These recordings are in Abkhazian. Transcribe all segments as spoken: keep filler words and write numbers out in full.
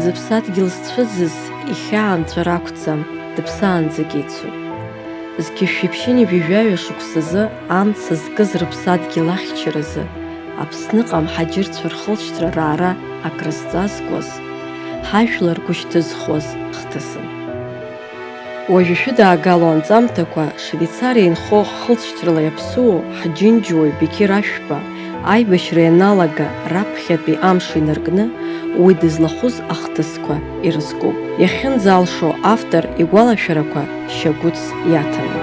Зыԥсадгьыл зцәыӡыз ихьаа нҵәара ақәӡам, дыԥсаанӡагь еицуп. Зқьышә ҩаԥшьынҩажәи жәаҩа шықәсазы амца зкыз рыԥсадгьыл ахьчаразы, Аԥсныҟа амҳаџьырцәа рхылҵшьҭра раара акрызҵазкуаз, ҳажәлар гәышьҭызхуаз хҭысын. Уажәы шәыдаагало анҵамҭақәа Швеицариа инхо хылҵшьҭрала иаԥсуоу ҳџьынџьуаҩ Беқьыр Ашәба аибашьра ианалага раԥхьатәи амш инаркны уи дызлахәыз ахҭысқәа ирызкуп. Иахьынӡалшо автор игәалашәарақәа шьагәыҭс иаҭаны.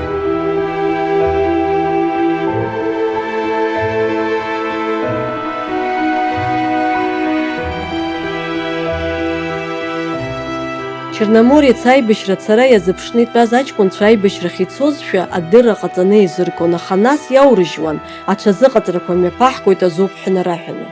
Черноморец аибашьра ацара иазыԥшны итәаз аҷкәынцәа аибашьрахь ицозшәа адырра ҟаҵаны еизыргон, аха нас иаурыжьуан, аҽазыҟаҵарақәа мҩаԥаҳгоит азоуп ҳәа нараҳәаны.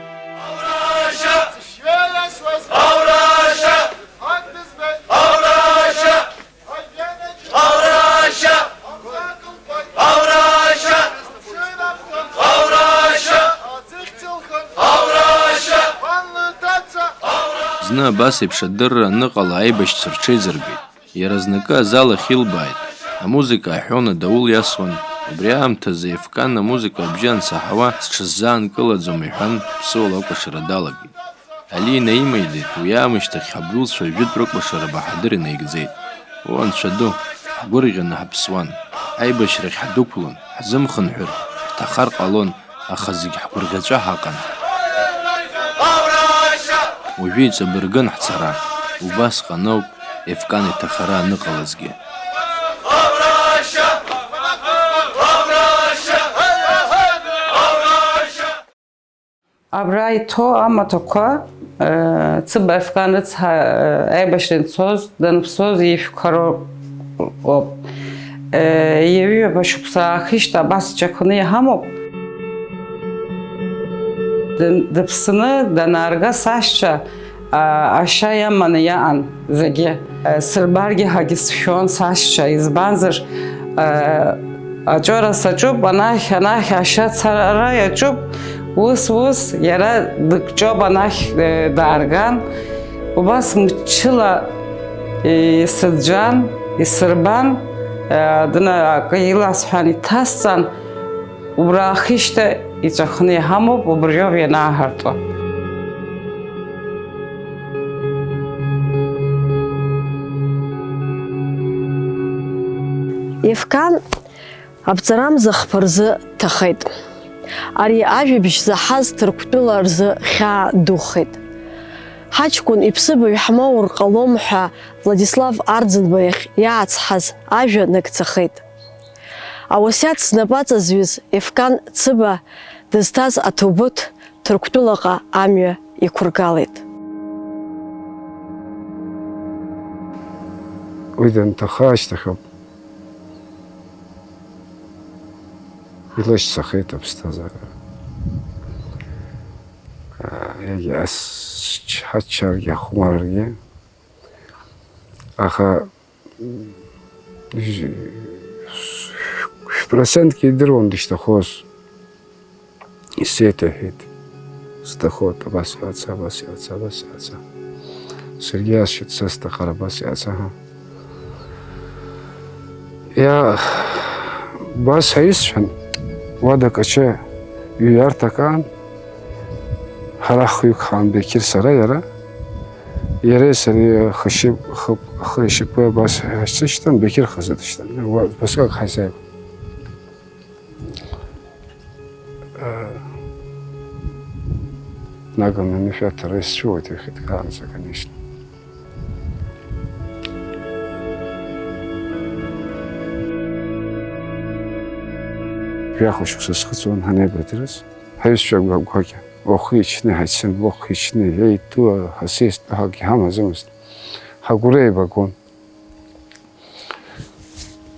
Зны абас еиԥш адырра аныҟала аибашьцәа рҽеизыргеит. Иаразнакы азал ахь илбааит, амузыка аҳәон, адаул иасуан. Убри аамҭазы Ефкан амузыка абжьы ансаҳауа, сҽысзаанкылаӡом, иҳәан, ԥсыуала акәашара далагеит. Али инаимеидеит, уи аамышьҭахь ҳабдуцәа жәытә рыкәашара баҳадыр инаигӡеит. О, Анцәа ду, ҳгәырӷьаны ҳаԥсуан, аибашьрахь ҳдәықәлон, ҳзымхынҳәыр, ҳҭахар ҟалон, аха зегь ҳгәырӷьаҵәа ҳаҟан. Уажәы иҵабыргын ҳцара, убасҟан ауп Ефкан иҭахара аныҟалазгьы. Абра иҭоу амаҭәақәа, э, Цыба Ефкан рыцҳа, э, аибашьра ицоз, даныԥсуаз ижәқәа роуп. Э, ҩажәаба шықәса аахижьҭеи абас иҿакны иҳамоуп. Дын-, дыԥсны данаарга сашьцәа, а, ашьа иаманы иаан зегьы. Э, сырбаргьы ҳәагьы сшәон сашьцәа, избанзар, э, аҿара саҿуп, анахь, анахь ашьа цара иаҿуп, ус, ус, иара дыкҿоуп, анахь, э, даарган, убас мчыла, э, исыӡәӡәан, исырбан, э, дына акы иласҳәан иҭасҵан, убра ахижьҭеи иҵәахны иҳамоуп, убриоуп ианааҳарту. Ефкан аԥҵарамза хԥа рзы дҭахеит. Ари ажәабжь заҳаз Ҭырқәтәыла рзы хьаа духеит. Ҳаҷкәын иԥсыбаҩ ҳмоур ҟалом ҳәа Владислав Арӡынба иахь иаацҳаз ажәа нагӡахеит. Ауасиаҭ знапаҵа зҩыз Ефкан Цыба дызҭаз аҭоубыҭ Ҭырқәтәылаҟа амҩа иқәыргалеит. Уи данҭаха ашьҭахь ауп илашьцахеит аԥсҭазаара. Егьа ачча-, аччаргьы, ахәмаррагьы. Аха Шә-, шә-, процентгьы идыруан дышьҭахоз. Исеиҭаҳәеит, сҭахоит, абас иҟаҵа, абас иҟаҵа, абас иҟаҵа. Саргьы иасҳәеит, са сҭахар абас иҟаҵа, ҳәа. Иа-, убас ҳаисҳәан, уа дакаҿы ҩҩарҭак аан, ҳара хҩык ҳаан, Беқьыр, сара, иара. Иареи сареи хы-шьап-, хы-, хы-шьапы абас ҳашьцышьҭан, Беқьыр хазы дышьҭан. Уа-, убасҟак ҳаизааигәан. Наганы анышә аҭара исцәуеит иахьатәаанӡа, конечно. Жәаха шықәса схыҵуан ҳанеибадырыз. Ҳаҩызцәа гәа-, гәакьа, уахи-ҽни ҳаицын, уахи-ҽни, еи, ту, ҳасеистәы ҳәагьы ҳамаӡамызт. Ҳагәра еибагон.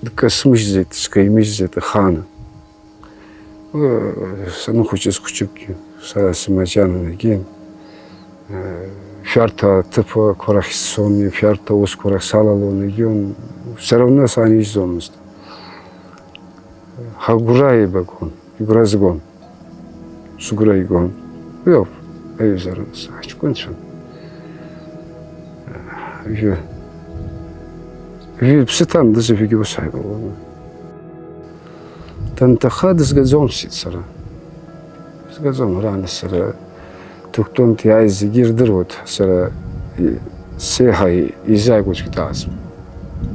Дкасмыжьӡеит, скаимыжьӡеит ахааны. Саныхәыҷыз хәыҷыкгьы, сара сымаџьанан егьин. Шәарҭа аҭыԥқәа рахь сцон, шәарҭа аусқәа рахь салалон, егьиун, все равно саанижьӡомызт. Ҳагәра еибагон, игәра згон, сгәра игон. Уи ауп аҩызара, нас, ҳаҷкәынцәан. Жәаҩа. Жәаҩа ԥсы ҭан, дызажәгьы ус ҳаибабон. Данҭаха дызгаӡомсит сара. Дызгаӡом, арантәи сара Ҭырқәтәылантә иааиз зегьы ирдыруеит, сара и-, сеиҳа и-, изааигәаӡәгьы дааӡом.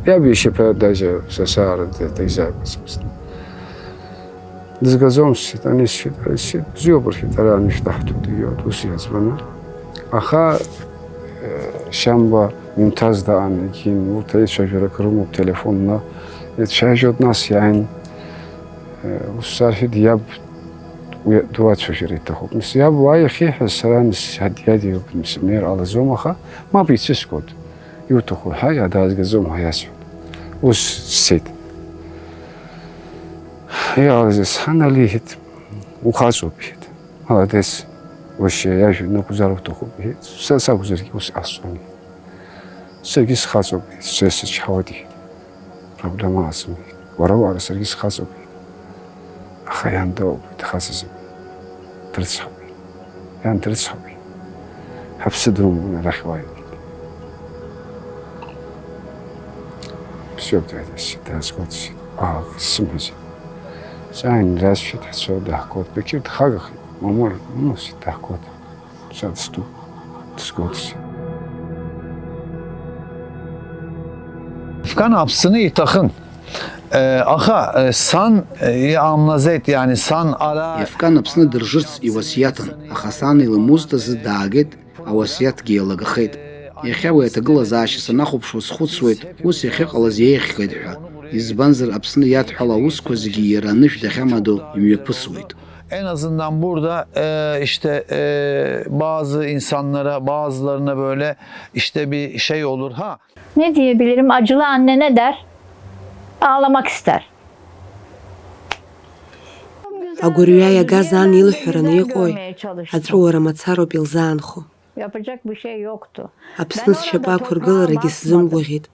Иаб ишьапы даже са саара д-, дизааигәаӡомызт. Дызгаӡомсит, ани сшьит, ари сшьит, бзиоуп, рҳәеит, ара анышә даҳҭоит, егьиуеит, ус иаӡбаны. Аха, э, Шьамба Мимҭаз даан, егьин, урҭ аицәажәарак рымоуп, телефонла ицәажәоит, нас иааин, э, ус сарҳәеит, иаб уи дуацәажәара иҭахуп. Нас иаб уа иахьиҳәаз, сара, нас, ҳадиадиуп, нас, имнеир ҟалаӡом, аха мап ицәыскуеит. Иуҭаху ҳәа, иадаазгаӡом ҳәа иасҳәеит. Ус сцеит. Иҟалазеи, сан алиҳәеит, ухаҵоуп, иҳәеит. Молодец, уашьа иажәа нықәзар уҭахуп, иҳәеит. Са сакәзаргьы ус ҟасҵон, иҳәеит. Саргьы схаҵоуп, иҳәеит, сара сычҳауеит, иҳәеит. Проблема ыҟаӡам, иҳәеит. Уара уара, саргьы схаҵоуп, иҳәеит. Аха иан дыҟоуп, дхаҵазар. Дрыцҳауеит. Иан дрыцҳауеит. Ҳаԥсы дрымоуп, арахь уааит. Все, дааит, даазгәаҭеит. Аа, сымазеи. Сааин, дасшьит, ҳцо, даҳгоит. Бекьыр дхагахеит. Мамои, мамоси, даҳгоит. Са дыстәуп. Дысгәаҭеит. Ефкан Аԥсны иҭахын. Э, аха, э, сан, э, иҟамлаӡеит, иани сан ара. Ефкан Аԥсны дыржырц иуасиаҭын, аха сан илымузт азы даагеит, ауасиаҭгьы еилагахеит. Иахьа уи аҭагылазаашьа санахәаԥшуа схәыцуеит, ус иахьыҟалаз еиӷьхеит ҳәа. Избанзар, Аԥсны иадҳәало аусқәа зегьы иара анышә дахьамадоу имҩаԥысуеит. En azından burada, e, işte, e, bazı insanlara, bazılarına böyle işte bir şey olur ha. Ne diyebilirim? Acılı anne ne der? Ağlamak ister. Агәырҩа иагаз ан илҳәараны иҟои? Аҵәыуара мацароуп илзаанхо. Yapacak bir şey yoktu. Аԥсны сшьапы ақәыргыларагьы сзымгәаӷьит.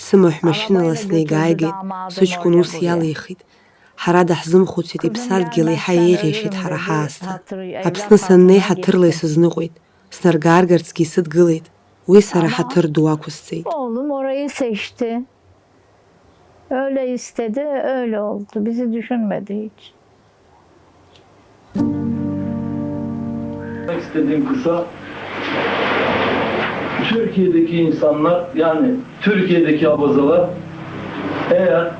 Сымаҳә машьынала снеигааигеит, сыҷкәын ус иалихит. Ҳара даҳзымхәыцит, иԥсадгьыл еиҳа еиӷьеишьеит ҳара ҳаасҭа. Аԥсны саннеи ҳаҭырла исызныҟәеит, снаргааргарцгьы исыдгылеит. Уи сара ҳаҭыр ду ақәысҵеит. Oğlum orayı seçti. Öyle istedi, öyle oldu. Bizi düşünmedi hiç. Demek istediğim kısa, Türkiye'deki insanlar, yani Türkiye'deki abazalar eğer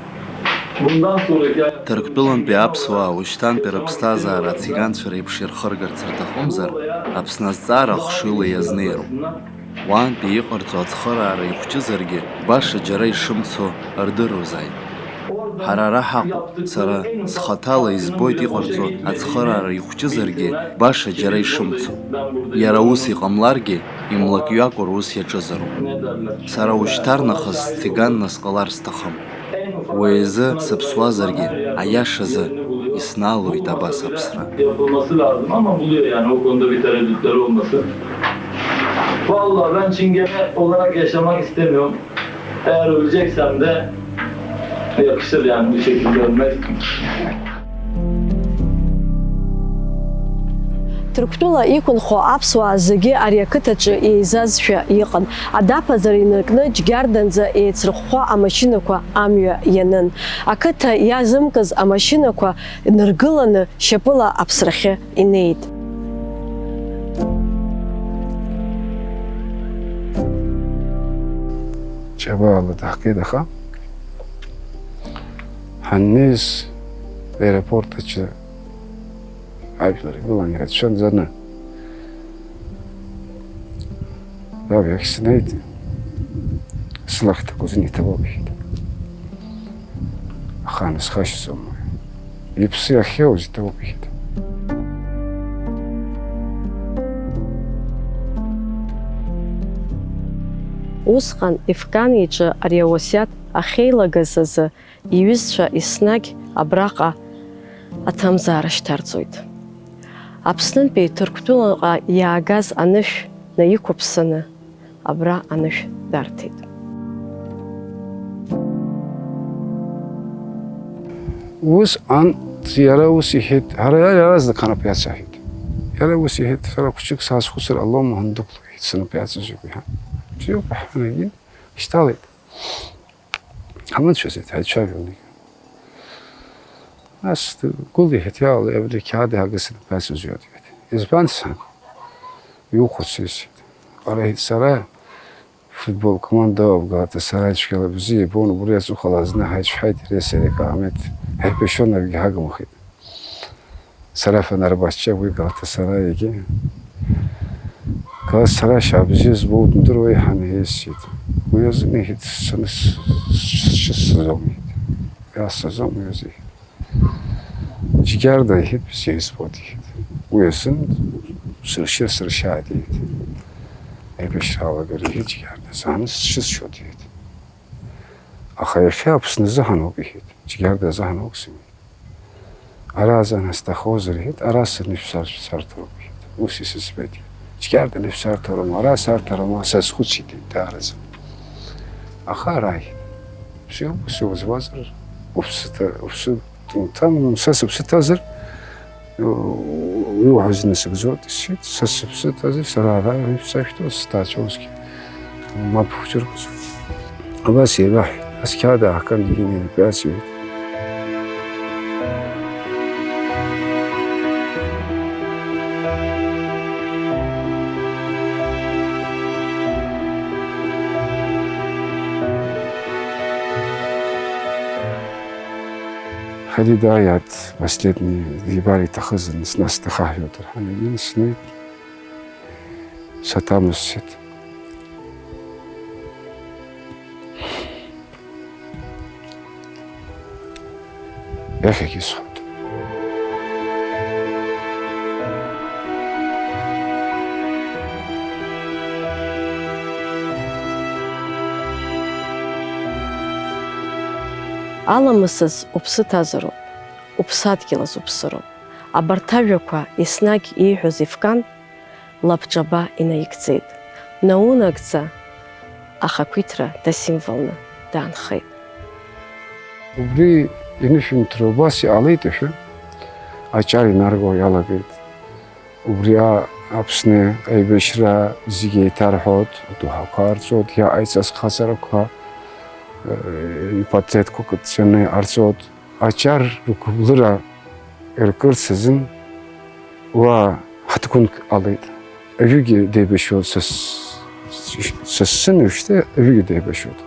bundan sonraki hayat- Ҭырқәтәылантәи аԥсуаа уашьҭантәи рыԥсҭазаара ациганцәа реиԥш ирхыргарц рҭахымзар, Аԥсны азҵаара хшыҩла иазнеироуп. Уаантәи иҟарҵо ацхыраара ихәҷызаргьы, баша џьара ишымцо рдыруазааит. Ҳара ара ҳаҟоуп, сара схаҭала избоит иҟарҵо ацхыраара ихәҷызаргьы, баша џьара ишымцо. Иара ус иҟамларгьы, имлакҩакәа рус иаҿызароуп. Сара ушьҭарнахыс сциганна сҟалар сҭахым. Уи азы сыԥсуазаргьы, аиашазы, иснаалоит абас аԥсра. Yapılması lazım ama buluyor yani o konuda bir tereddütleri olmasın. Vallahi ben çingene olarak yaşamak istemiyorum. Eğer öleceksem de yakışır yani bu şekilde ölmek. Ҭырқәтәыла иқәынхо аԥсуаа зегьы ари ақыҭаҿы еизазшәа иҟан. Адаԥазар инаркны Џьгьарданӡа еицырхәхәа амашьынақәа амҩа ианын. Ақыҭа иазымкыз амашьынақәа ныргыланы шьапыла аԥсрахьы инеит. Ҷабаала даҳгеит, аха ҳаннеиз аеропорт аҿы ажәлар иргылан ирацәаӡаны. Иаб иахь снеит, сылахь ҭакәызын иҭабуп, иҳәеит. Аха ансхашҭӡом уи. Иԥсы иахьеиуаз иҭабуп, иҳәеит. Усҟан Ефкан иҿы ари ауасиаҭ ахьеилагаз азы иҩызцәа еснагь абраҟа аҭамзаара шьҭарҵоит. Аԥснынтәи Ҭырқәтәылаҟа иаагаз анышә наиқәыԥсаны, абра анышә дарҭеит. Усҟан иара ус иҳәеит, ҳара иара иаразнак ҳанапы иацаҳәеит. Иара ус иҳәеит, сара хәыҷык саазхәыцыр ҟалома ҳәа дықәлеит, санапы иаҵазҩуп иҳәан. Бзиоуп, иҳәан, егьи. Ишьҭалеит. Ҳамыцәазеит, ҳаицәажәон. Нас гәылиҳәеит, иаала, абри қьаад иаагасаны бацызҩуеит, иҳәеит. Избан сан? Иухәыцуеит. Ара, сара футбол команда ауп, Галатасараи цәгьала бзиа ибон, убри аҵыхәала зны ҳаицәҳаит иареи сареи Каҳмеҭ, ҳаибашьуан, акгьы ҳагымхеит. Сара Фенербахче, уи Галатасараи егьи. Галатасараи шьа бзиа збо удымдыруеи ҳәа наиасит. Уи азын иҳәеит, сцаны с-, с-, сшысзом, иҳәеит. Иаасҭаӡом уи азы, иҳәеит. Џьгьарда, иҳәеит, бзиа избоит, иҳәеит. Уи азын сыршьыр сыршьааит, иҳәеит. Аибашьра алагар, иҳәеит, Џьгьарда азы ҳаны сшысшьоит, иҳәеит. Аха иахьа Аԥсны азыҳәан ауп, иҳәеит. Џьгьарда азыҳәан ауп сымҳәеит. Ара азыҳәан сҭахозар, иҳәеит, ара сынышәсар-, шәсарҭароуп, иҳәеит. Ус исыӡбеит. Џьгьарданы шәсарҭароума, ара сарҭароума, сазхәыцит, иҳәеит, даараӡа. Аха ара, иҳәеит, бзиоуп, ус иуӡбазар, уԥсы ҭа-, уԥсы ҭам, са сыԥсы ҭазар, Уи уаҳа зны сыгӡоит, сшьит, са сыԥсы ҭази, сара ара ишәсашәҭуа сҭаацәоузгьы, мап хәыҷыркәыз. Абас еибаҳҳәеит, асқьаад аахган егьи инеиԥиаацәеит. Ҳари дааиааит, последни, дибар иҭахызар, нас дхаҳәуеит, рҳәан, егьин снеит, саҭамысцеит. Иахьагьы исҳәоит. Аламысаз уԥсы ҭазароуп, уԥсадгьыл азы уԥсыроуп. Абарҭ ажәақәа еснагь ииҳәоз Ефкан лабҿаба инаигӡеит. Наунагӡа ахақәиҭра дасимволны даанхеит. Убри инышәынҭра убас иҟалеит, ашәы аҿар инарго иалагеит. Убри а-, Аԥсны аибашьра зегьы еиҭарҳәоит, адоуҳақәа ҟарҵоит, иаҟаиҵаз азхаҵарақәа, э, ипатетқәа кыдҵаны иҟарҵоит. Аҿар ргәыблыра иркырц азын уа ҳаҭгәынк ҟалеит. Аҩыгьы деибашьуан, са с-, са сымҩа шьҭа аҩыгьы деибашьуан.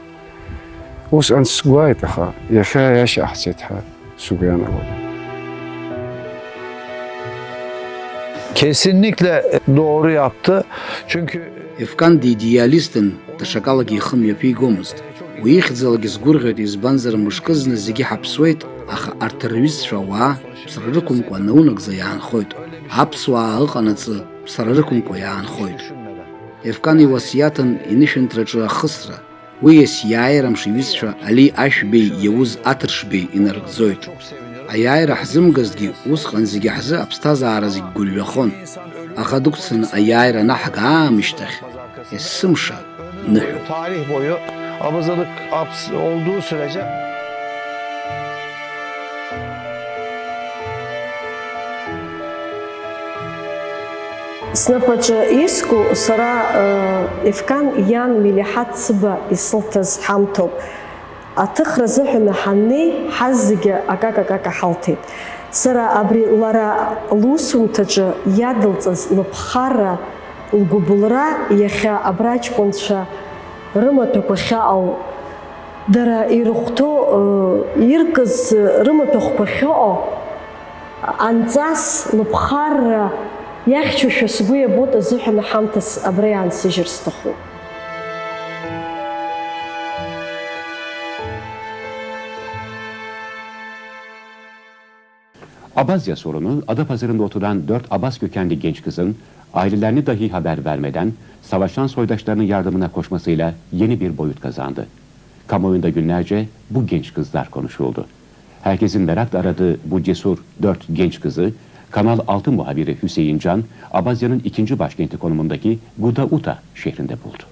Усҟан сгәааит, аха иахьа иашьа ҟаҳҵеит ҳәа сгәы иаанагон. Kesinlikle doğru yaptı. Çünkü Ефкан диидеалистын, даҽакалагьы ихы мҩаԥигомызт. Уи ихьӡалагьы сгәырӷьоит, избанзар, мышкы зны зегьы ҳаԥсуеит, аха арҭ рҩызцәа ауаа ԥсра рықәымкәа наунагӡа иаанхоит. Аԥсуаа ыҟанаҵы ԥсра рықәымкәа иаанхоит. Ефкан иуасиаҭын инышәынҭраҿы ахысра. Уи есиааира амш иҩызцәа Али Ашәбеи Иауз Аҭыршбеи инарыгӡоит. Аиааира ҳзымгазҭгьы, усҟан зегьы ҳзы аԥсҭазаара зегь гәырҩахон. Аӷа дықәцаны аиааира анаҳга аамышьҭахь, есымша ныҳәоуп. Tarih boyu abızılık aps-, olduğu sürece Снапаҿы иску сара, э, Ефкан иан Мелиҳаҭ Цыба исылҭаз ҳамҭоуп. Аҭыхра азыҳәаны ҳаннеи, ҳазегьы акака-кака ҳалҭеит. Сара абри лара лусумҭаҿы иадылҵаз лыԥхарра, лгәыбылра иахьа абра аҷкәынцәа рымаҭәақәа ахьаҟоу, дара ирыхәҭоу, э, иркыз рымаҭәахәқәа ахьыҟоу, анҵас, лыԥхарра иахьчошәа сгәы иабоит азыҳәан ҳамҭас абра иаансыжьыр сҭахуп. Abazya sorunu, Adapazarı'nda oturan dört Abaz kökenli genç kızın ailelerini dahi haber vermeden savaşan soydaşlarının yardımına koşmasıyla yeni bir boyut kazandı. Kamuoyunda günlerce bu genç kızlar konuşuldu. Herkesin merakla aradığı bu cesur dört genç kızı Kanal altı muhabiri Hüseyin Can, Abazya'nın ikinci başkenti konumundaki Gudauta şehrinde buldu.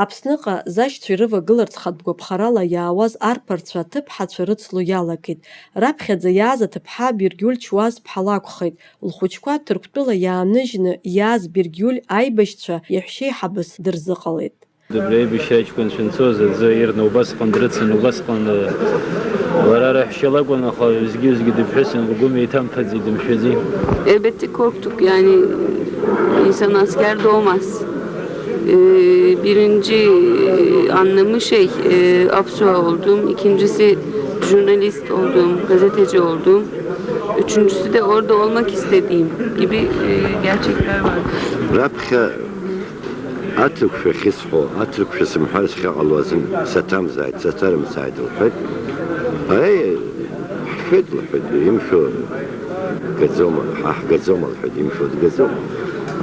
Аԥсныҟа зашьцәа ирывагыларц хатә гәаԥхарала иаауаз арԥарцәа аҭыԥҳацәа рыцло иалагеит. Раԥхьаӡа иааз аҭыԥҳа Бергиуль Чуаз ԥҳа лакәхеит. Лхәыҷқәа Ҭырқәтәыла иааныжьны иааз Бергиуль аибашьцәа иаҳәшьеиҳабыс дырзыҟалеит. Убри аибашьра аҷкәынцәа анцоз аӡы ирны убасҟан дрыцын, убасҟан, э, лара раҳәшьа лакәын, аха уеизгьы-уеизгьы дыԥҳәысын, лгәы меиҭамҭаӡеит, дымшәаӡеит. Elbette korktuk, yani insan askerde olmaz. Ee, birinci, e, anlamı şey, e, Apsua oldum. İkincisi jurnalist oldum, gazeteci oldum. Üçüncüsü de orada olmak istediğim gibi, e, gerçekler var. Раԥхьа аҭырқәшәа ахьысҳәо, аҭырқәшәа сымҳәар схьа ҟалуазын, саҭамзааит, саҭарымзааит, лҳәеит. Аи, ҳшәеит, лҳәеит, имшәо гаӡома, ҳа ҳгаӡома, лҳәеит, имшәо дгаӡома.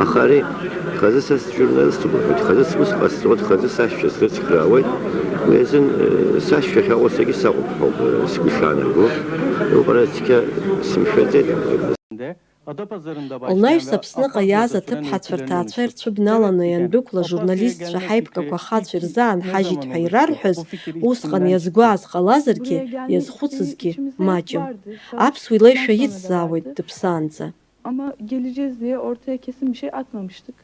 Аха ари, хазы са сжурналиступ, лҳәеит, хазы сус ҟасҵоит, хазы сашьцәа срыцхраауеит, уи азын, э, сашьцәа ахьаҟоу саргьы саҟоуп ҳәа ауп, э, сгәы ишаанарго. Убра цқьа сымшәаӡеит, лҳәеит. Лнаҩс Аԥсныҟа иааз аҭыԥҳацәа рҭаацәа ирцәыбналаны иандәықәла, журналистцәа ҳаиԥкақәа ахацәа ирзаанҳажьит ҳәа ирарҳәаз, усҟан иазгәааз ҟалазаргьы, иазхәыцызгьы маҷым. Аԥсуа илеишәа ицзаауеит дыԥсаанӡа. Ama geleceğiz diye ortaya kesin bir şey atmamıştık.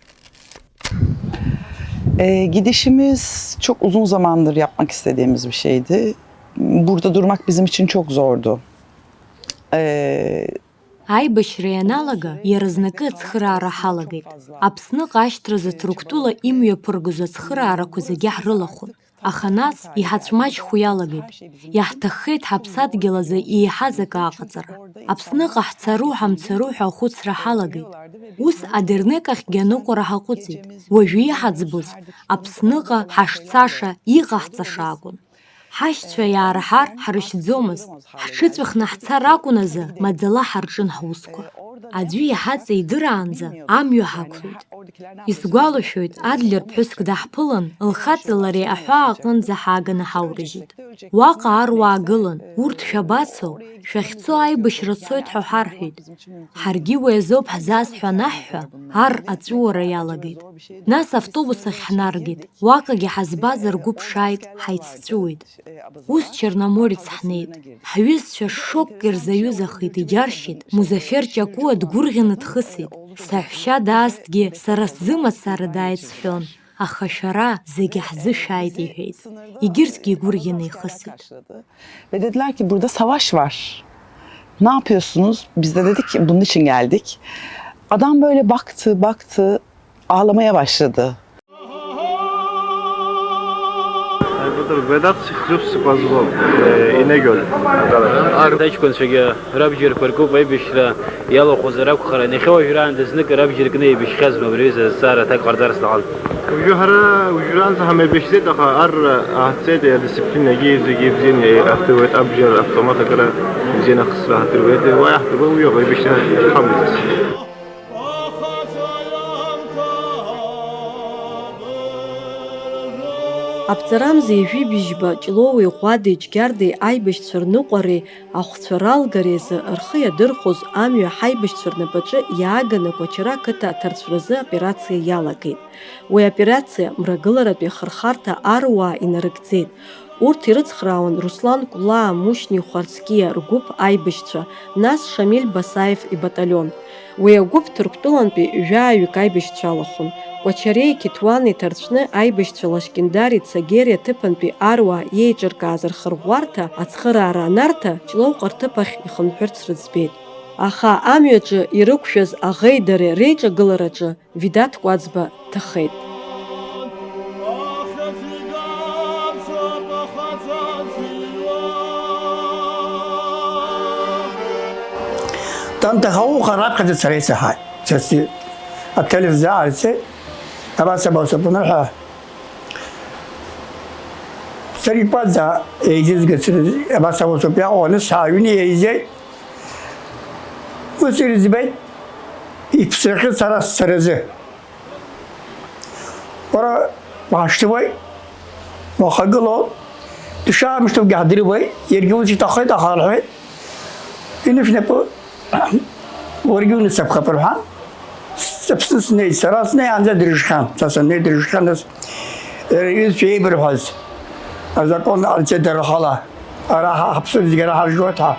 Ee, gidişimiz çok uzun zamandır yapmak istediğimiz bir şeydi. Burada durmak bizim için çok zordu. Ee, Аибашьра ианалага, иаразнакы ацхыраара ҳалагеит. Аԥсныҟа ашьҭразы Ҭырқәтәыла имҩаԥыргоз ацхыраарақәа зегьы ҳрылахәын. Аха нас иҳацәмаҷхо иалагеит. Иаҳҭаххеит ҳаԥсадгьыл азы еиҳаз акы аҟаҵара. Аԥсныҟа ҳцару ҳамцару ҳәа ахәыцра ҳалагеит. Ус адернек ахьгьы аныҟәара ҳаҟәыҵит. Уажәы иҳаӡбоз, Аԥсныҟа ҳашцаша, иҟаҳҵаша акәын. Ҳашьцәа иаарҳар ҳрышьӡомызт, ҳҽыҵәахны ҳцар акәын азы, маӡала ҳарҿын ҳусқәа. Аӡәы иҳаҵеидыраанӡа амҩа ҳақәлеит. Исгәалашәоит, Адлер ԥҳәыск даҳԥылан, лхаҵеи лареи аҳәаа аҟынӡа ҳааганы ҳаурыжьит. Уаҟа аруаа гылан, урҭ шәабацо, шәахьцо аибашьра цоит ҳәа ҳарҳәеит. Ҳаргьы уи азоуп ҳзааз ҳәа анаҳҳәа, ар аҵәыуара иалагеит. Нас автобус ахь ҳнаргеит, уаҟагьы ҳазбаз ргәы ԥшааит, ҳаицҵәыуеит. Ус Черноморец ҳнеит. Ҳҩызцәа шокк ирзаҩызахеит, иџьаршьеит, Музафер Ҷакәуа дгәырӷьаны дхысит. Саҳәшьа даазҭгьы сара сзы мацара дааит сҳәон, аха шәара зегьы ҳзы шәааит, иҳәеит. Егьырҭгьы игәырӷьаны ихысит. Ve dediler ki burada savaş var. Ne yapıyorsunuz? Biz de dedik ki bunun için geldik. Adam böyle baktı, baktı, ağlamaya başladı. Vedat Sihlup Sipazlo, e, İnegöl. Ар аҷкәынцәагьы рабџьарқәа ркуп аибашьра иалахәызар акәхарын, иахьа уажәраанӡа знык рабџьар кны еибашьхьазма абри аҩыза азҵаара аҭак ҟарҵар сҭахын. Уажәы ҳара уажәраанӡа ҳамеибашьӡеит, аха ар аҳҭҵеит, адисциплинагьы зегьы ибзианы иаҳдыруеит, абџьар автомат акыра бзианы ахысра ҳадыруеит, уа иаҳдыруеит, уи аҟара еибашьра ҳамуӡеит. Аԥҵарамза ҩажәи бжьба Ҷлоуи Ӷәадеи Џьгьардеи аибашьцәа рныҟәареи ахәцәа ралгареи азы рхы иадырхәоз амҩа ҳаибашьцәа рнапаҿы иааганы Кәачара ақыҭа аҭарцәразы аоперациа иалагеит. Уи аоперациа мрагыларатәи ахырхарҭа аруаа инарыгӡеит. Урҭ ирыцхраауан Руслан Кәлаа Мушьни Хәарцкиа ргәыԥ аибашьцәа, нас Шамиль Басаев ибаталион. Уи агәыԥ Ҭырқәтәылантәи жәаҩык аибашьцәа алахәын. Кәачареи Қьеҭуани ҭарцәны аибашьцәа Лашькьындари Цагери аҭыԥантәи аруаа иеиҿыркааз рхырӷәӷәарҭа, ацхыраара анарҭа, Ҷлоуҟа рҭыԥ ахь ихынҳәырц рыӡбеит. Аха амҩаҿы ирықәшәаз аӷеи дареи реиҿагылараҿы Ведат Кәаӡба дҭахеит. Данҭаха уҟа раԥхьаӡа сара исаҳаит. Са си-, аҭел сзааирцеит, абас абасоуп анырҳәа. Сарикәаӡа еизызгацыз, абас аусоуп иаҟоу, анысҳәа аҩны еизеит. Ус ирыӡбеит, иԥсрахьы сара сцаразы. Уара уаҳшьҭуеит, уахагылоуп, дшаамышьҭугьы ҳдыруеит, иаргьы ус иҭаххеит, аха рҳәеит, инышәнапы, уаргьы унасыԥхап рҳәан, сыԥсны снеит, сара снеиаанӡа дрыжхьан, са саннеи дрыжхьан, нас, иара иҩызцәа еибырҳәаз азакәан ҟарҵеит дара рхала, ара ҳа-, ҳаԥсуа зегьы ара ҳаржуеит ҳәа.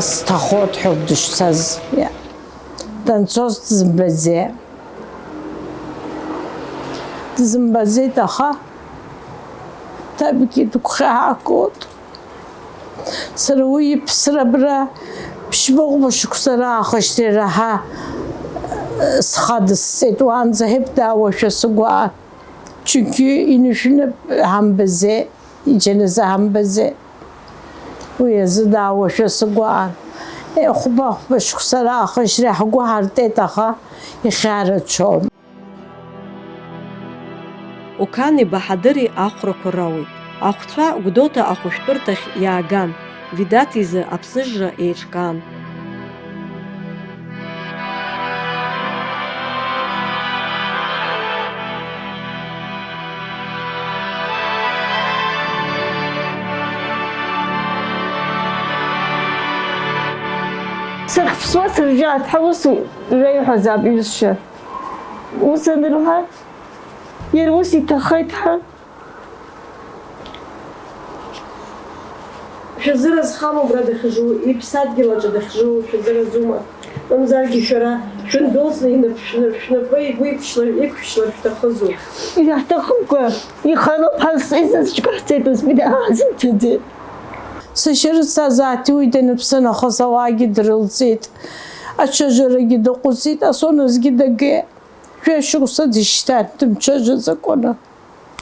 Сҭахоит ҳәоуп дышцаз. Данцоз дзымбаӡеит. Дзымбаӡеит, аха ҭабгьы дгәхьаақәоуп. Сара уи иԥсра абра ԥшьба-ӷәӷәа шықәса раахыс ираҳа схадысцеит, уаанӡа ҳәеиԥ даауашәа сгәаан. Чықьи инышәны ҳамбаӡеит, иџьаназы ҳамбаӡеит. Уи азы даауашәа сгәаан. Хәба-хәба шықәса раахыс ҳгәы ҳартит, аха ихьарацәон. Окани Баҳадыри ахәрақәа рауит. Ахәцәа Гәдоуҭа ахәышәтәырҭахь иааган, Ведаҭ изы аԥсыжра еиҿкаан. Сахьԥсуа сыржьаат ҳәа ус реиҳәазаап иҩызцәа. Ус анырҳәа, иара ус иҭахеит ҳәа. Шәазыразхама убра дахьжу, иԥсадгьыл аҿы дахьжу шәазыразума? Мамзаргьы шәара шәындәылҵны инап-, шәнап-, шәнапы игәиԥшьла, иқәшәшьла шәҭахызу? Иаҳҭахымкәа, ихароуп ҳәа изызҿқәаҳҵеит, ус бина ҳзымцаӡеит. Сашьа рыцазааҭ уи даныԥсы нахыс ауаагьы дрылҵит, ачажәарагьы даҟәыҵит, асоназгьы дагеит. Жәа шықәса дышьҭан, дымҽыжәҵакәаны.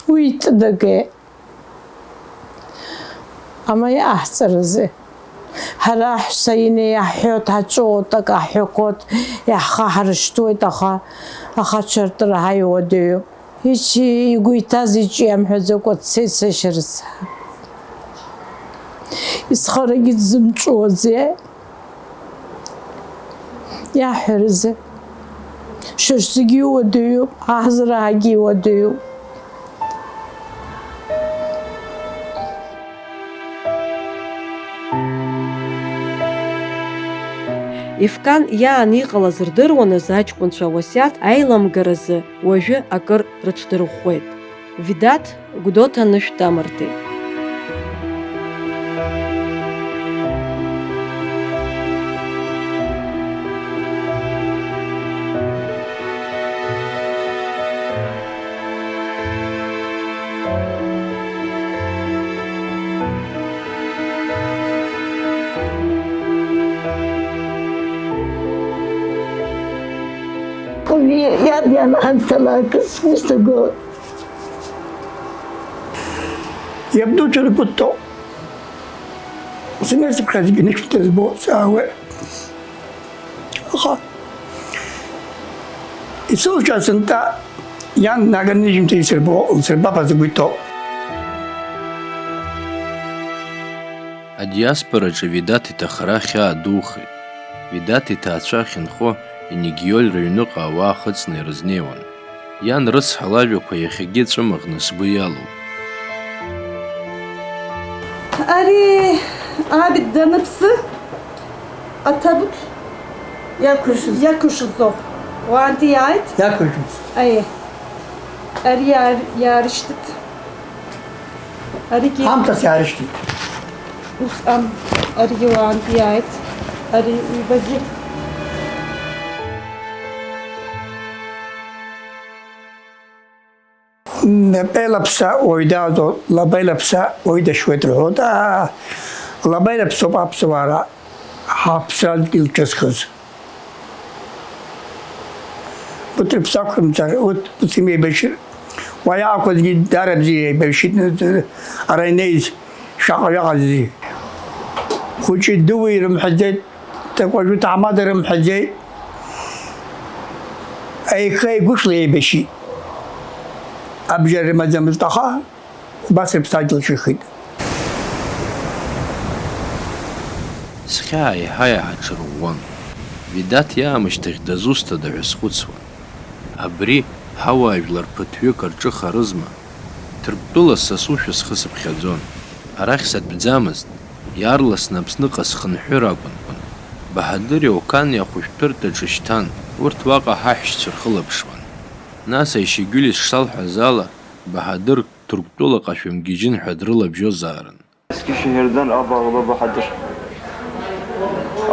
Уи итәыдагеит. Ама иаҳҵарызеи? Ҳара аҳәса инеиаҳҳәоит, ҳаҿуоит, акы ҳҳәақәоит, иаҳхаҳаршҭуеит, аха ахацәа ртәы раҳа иуадаҩуп. Ичи игәы иҭаз иҿы иамҳәаӡакәа дцеит сашьа рыцҳа. Исхарагьы дзымҵәуаӡеи? Иаҳҳәарызеи? Шьыжь зегьы иуадаҩуп, аҳ зраагьы иуадаҩуп. Ефкан иаан иҟалаз рдыруаныз аҷкәынцәа уасиаҭ аиламгаразы уажәы акыр рыҽдырӷәӷәеит. Ведаҭ Гәдоуҭа анышә дамыртит. Иаб ианаҳамҭалакыз, ус дагәоуп. Иабду цәыргәыҭтәуп. Сымҩасыԥхьаӡагьы ныҽҳәа збо саауеит. Аха исылшаз сынтәа иан днаганы ижәымҭа исырбо, лсырбап азы гәы иҭоуп. Адиаспораҿы Ведаҭ иҭахара хьаа духеит. Ведаҭ иҭаацәа ахьынхо Енегиоль рыҩныҟа ауаа хыҵны ирызнеиуан. Иан рыцҳа лажәақәа иахьагьы ҵәымаӷны сгәы иалоуп. Ари аб даныԥсы, аҭабуҭ иақәыршәыз. Иақәыршәыз ауп. Уаантәи иааит? Иақәыршәыз. Аиеи. Ари иаар-, иаарышьҭит. Аригьы. Аамҭас иаарышьҭит. Усҟан аригьы уаантәи иааит. Ари ҩбагьы. Напеилаԥса уаҩ даазо, лабеилаԥса уаҩ дашьуеит рҳәоит. Аа, лабеилаԥсоуп аԥсуаа ҳаԥсадгьыл ҿызхыз. Урҭ рыԥсы ақәымҵар, урҭ ус имеибашьыр, уа иаақәазгьы даара бзиа еибашьит, ара инеиз шаҟа иаҟаз хәыҷи дуи рымҳәаӡеит, ҭакәажәи ҭаҳмада рымҳәаӡеит. Еихеи-гәышла еибашьит. Абжьара рымаӡамызт, аха убас рыԥсадгьыл ҿихит. Схьаа еиҳа-еиҳа ҽырӷәӷәон. Ведаҭ иаамышьҭахь дызусҭада ҳәа схәыцуан. Абри, ҳауаажәлар ԥыҭҩык рҿыхарызма? Ҭырқәтәыла сасушәа схы сыԥхьаӡон. Арахь сатәӡамызт. Иаарласны Аԥсныҟа схынҳәыр акәын. Баҳадыри Окани ахәышәтәырҭаҿы шьҭан, урҭ уаҟа ҳаҳәшьцәа рхылаԥшуан. Нас Аишьагьыли шсалҳәаз ала, Баҳадыр Ҭырқәтәылаҟа шәымгьежьын ҳәа дрылабжьозаарын. Есқьи шәаҳәарадан абаҟала Баҳадыр.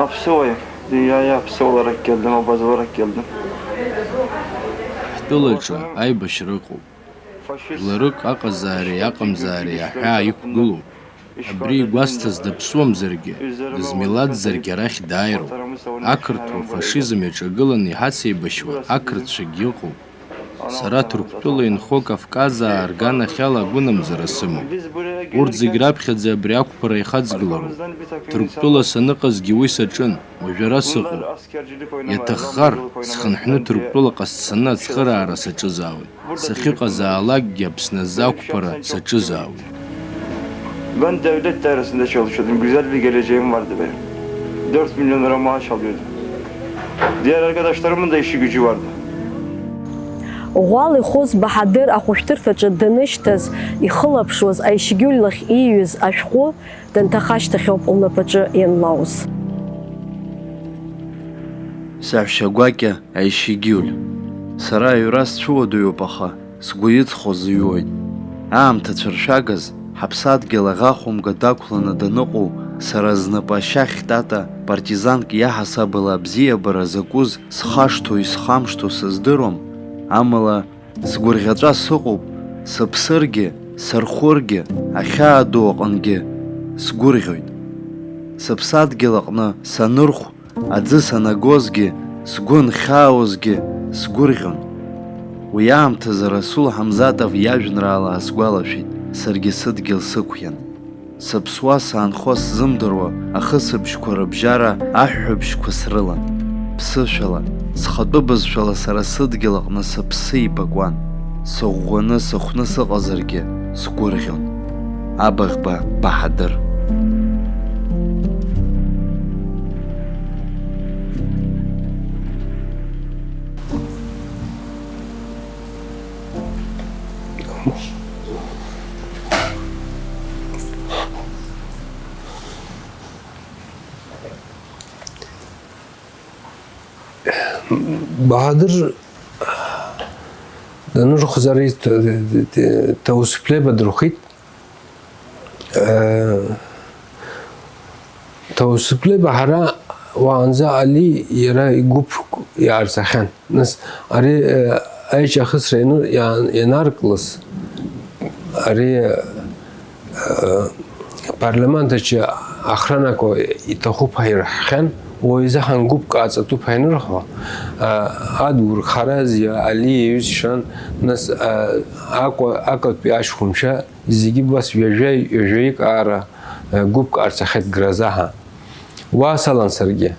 Аԥсуаҩ, иа, иа, аԥсуаларак иалдым, абазаларак иалдым. Ҳтәылаҿы аибашьра ыҟоуп. Жәларык аҟазаареи аҟамзаареи аҳәаа иқәгылоуп. Абри игәасҭаз даԥсуамзаргьы, дызмилаҭзаргьы арахь дааироуп. Ақырҭуа фашизм иаҿагыланы иҳацеибашьуа ақырҭцәагьы ыҟоуп. Сара Ҭырқәтәыла инхо Кавказаа рганахьала агәынамӡара сымоуп. Урҭ зегь раԥхьаӡа абри ақәԥара ихаҵгылароуп. Ҭырқәтәыла саныҟазгьы уи саҿын, уажәы ара сыҟоуп. Иаҭаххар, схынҳәны Ҭырқәтәылаҟа сцаны ацхыраара саҿызаауеит. Сахьыҟазаалакгьы Аԥсны азы ақәԥара саҿызаауеит. Ben devlet dairesinde çalışıyordum. Güzel bir geleceğim vardı benim. Dört milyon lira maaş alıyordum. Diğer arkadaşlarımın da işi gücü vardı. Ӷәӷәала ихәыз Баҳадыр ахәышәтәырҭаҿы данышьҭаз, ихылаԥшуаз Аишьгьуль лахь ииҩыз ашәҟәы данҭаха ашьҭахьоуп лнапаҿы ианлоуз. Саҳәшьа гәакьа Аишьгьуль. Сара аҩра сцәыуадаҩуп, аха сгәы иҵхо зыҩуеит. Аамҭа цәыршәагаз, ҳаԥсадгьыл аӷа хәымга дақәланы даныҟоу, сара знапы ашьа ахьтата, партизанк иаҳасабала абзиабара закәыз схашҭуа исхамышҭуа сыздыруам, амала сгәырӷьаҵәа сыҟоуп, сыԥсыргьы, сырхәыргьы, ахьаа ду аҟынгьы сгәырӷьоит. Сыԥсадгьыл аҟны санырхә, аӡы санагозгьы, сгәы анхьаауазгьы сгәырӷьон. Уи аамҭазы Расул Ҳамзатов иажәеинраала аасгәалашәеит, саргьы сыдгьыл сықәиан. Сыԥсуа саанхо сзымдыруа ахысыбжьқәа рыбжьара аҳәҳәабжьқәа срылан. Ԥсышәала, схатәы бызшәала сара сыдгьыл аҟны сыԥсы еибакуан. Сыӷәӷәаны, сыхәны сыҟазаргьы сгәырӷьон. Абаӷьба Баҳадыр. Баҳадыр данырхәыз ари ҭ-, ҭ-, ҭ-, Ҭоусыԥлеиба дырхәит. Э, Ҭоусыԥлеиба ҳара уаанӡа Али иара игәыԥ иаарҵахьан. Нас ари, э, аиҿахысра иану-, иа-, ианарклыс, ари, э, апарламент аҿы охранақәа иҭахуп ҳәа ирҳәахьан, уи изы ҳангәыԥк ҟаҵатәуп ҳәа ианырҳәо, э, Адгәыр Харазиа, Али иҩызцәан, нас, э, Аҟәа, Аҟәатәи аҷкәынцәа зегьы убас ҩажәа, ҩажәаҩык аара, э, гәыԥк ҟарҵахьеит Гроза ҳәа. Уа салан саргьы.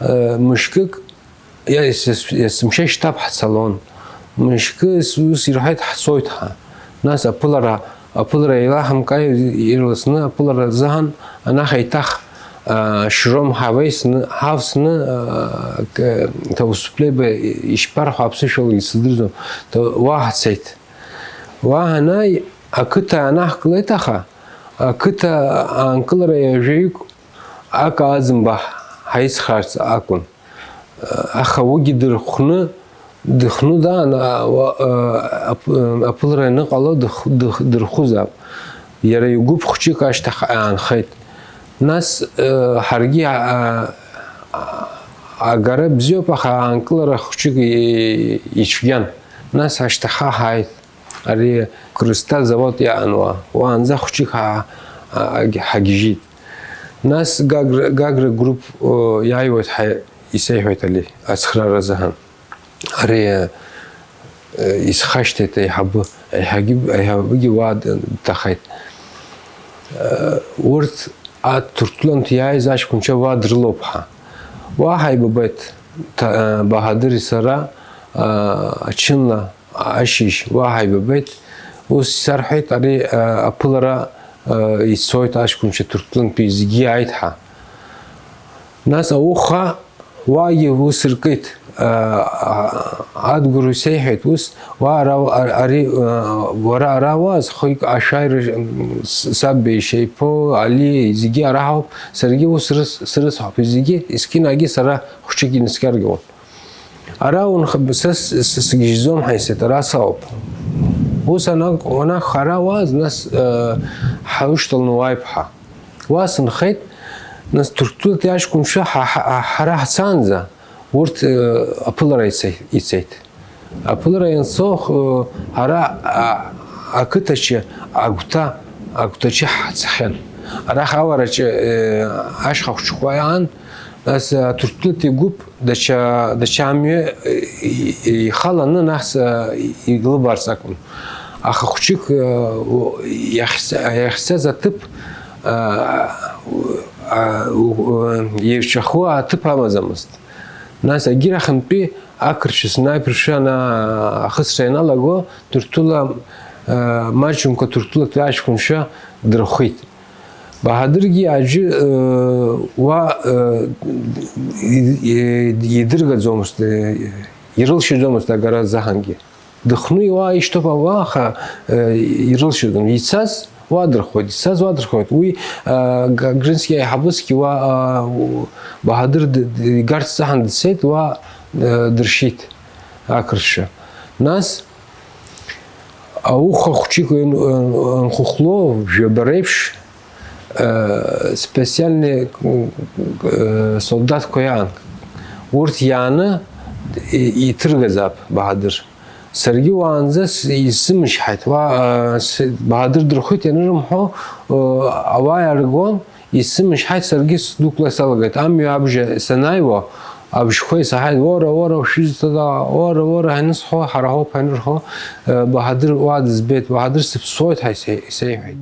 Э, мышкык Иа-, ес-, ес-, есымша шьҭа ҳцалон. Мышкы ес-, ус ирҳәеит, ҳцоит ҳәа. Нас аԥылара, аԥылара еилаҳамкаа ирласны аԥылара азыҳәан, анахь еиҭах, аа, Шром ҳавеисны, ҳавсны, аа, к-, Ҭоусыԥлеиба ишԥарҳәо аԥсышәала исыздырӡом, ҭо-, уа ҳцеит. Уа ҳанааи, ақыҭа анаҳкылеит, аха ақыҭа аанкылара ҩажәаҩык ака аӡымба ҳаицхраарц акәын. Аха уигьы дырхәны, дыхәны даан, а, уа-, а, ап-, а, аԥылара аныҟало дых-, дых-, дырхәызаап. Иара игәыԥ хәҷык ашьҭахь аанхеит. Нас, а, ҳаргьы, а, а, агара бзиоуп, аха аанкылара хәҷык и-, ицәгьан. Нас ашьҭахьҟа ҳааит. Ари Крыста завод иаануа, уаанӡа хәҷык ҳа-, ҳа-, ҳагьежьит. Нас Гагра, Гагра груп, о, иааиуеит ҳәа исеиҳәеит Али, ацхраара азыҳәан. Ари, э, исхашҭит аиҳабы, аиҳагьы-, аиҳабыгьы уа д-, дҭахеит. Э, урҭ аҭырқәтәылантә иааиз аҷкәынцәа уа дрылоуп ҳәа. Уа ҳаибабеит, Ҭа-, э, Баҳадыри сара, э, ачынла ашьыжь уа ҳаибабеит, ус исарҳәеит, ари, а, аԥылара, а, ицоит аҷкәынцәа Ҭырқәтәылантәи зегьы иааит ҳәа. Нас ауха уагьы ус ркит, а, а, Адгәыр исеиҳәеит, ус, уа ара, а-, ари, а, уара ара уааз, хҩык ашәаҩра, м, с-, саб ишеиԥоу, Али, зегьы ара ҳауп, саргьы ус срыц-, срыцҳауп, зегьы, есқьынагьы сара хәҷык инаскьаргауан. Ара унх-, са с-, с-, сгьежьӡом ҳәа исҳәеит, ара сауп. Ус анак-, уанакәха ара уааз, нас, э, ҳаушьҭаланы уааип ҳәа. Уа сынхеит, Нас Ҭырқәтәылатәи аҷкәынцәа ҳа, ҳа, ҳара ҳцаанӡа урҭ, э, аԥылара ицеит, ицеит. Аԥылара ианцо, х-, ара, а, ақыҭаҿы агәҭа, агәҭаҿы ҳцахьан. Арахь авараҿы, э, ашьха хәыҷқәа иаан, нас, э, Ҭырқәтәылатәи гәыԥ даҽа, даҽа амҩа, э, и-, и-, ихаланы нас, э, и-, илыбаарц акәын. Аха хәыҷык, э, у-, иахьца-, иахьцаз аҭыԥ, э, у-, а, у-, у-, еицәахо аҭыԥ амаӡамызт. Нас егьирахьынтәи ақырҭцәа снаиперцәа ана-, ахысра ианалаго, Ҭырқәтәыла, э, маҷымкәа Ҭырқәтәылатәи аҷкәынцәа дырхәит. Баҳадыргьы аӡәы, э, уа, э, и-, и-, идыргаӡомызт, э, ирылшьаӡомызт агара азыҳәангьы. Дыхны иуаа ишьҭоуп ауаа, аха, э, ирылшьаӡом. Ицаз уа дырхәоит, ицаз уа дырхәоит. Уи, э, Г-, Грынски аиҳабысгьы уа, э, у-, Баҳадыр д-, д-, игарц заҳан дцеит, уа, э, дыршьит ақырҭцәа. Нас ауха хәҷык ан-, ан-, анхәыхәло, жәаба реиԥш, э, специальный, э, солдатқәа иаан. Урҭ иааны и-, иҭыргазаап Баҳадыр. Саргьы уаанӡа с-, исзымычҳаит. Уа, э, с-, Баҳадыр дырхәит ианырымҳәо, э, ауаа иааргон, исзымычҳаит, саргьы сдәықәла салагеит. Амҩа абжа санааиуа, абжьқәа исаҳаит, уара, уара, ушәызҭада, уара, уара, ҳанысҳәо, ҳара ҳоуп ҳанырҳәо, э, Баҳадыр уа дызбеит, Баҳадыр сыԥсуеит ҳәа исеи-, исеиҳәеит.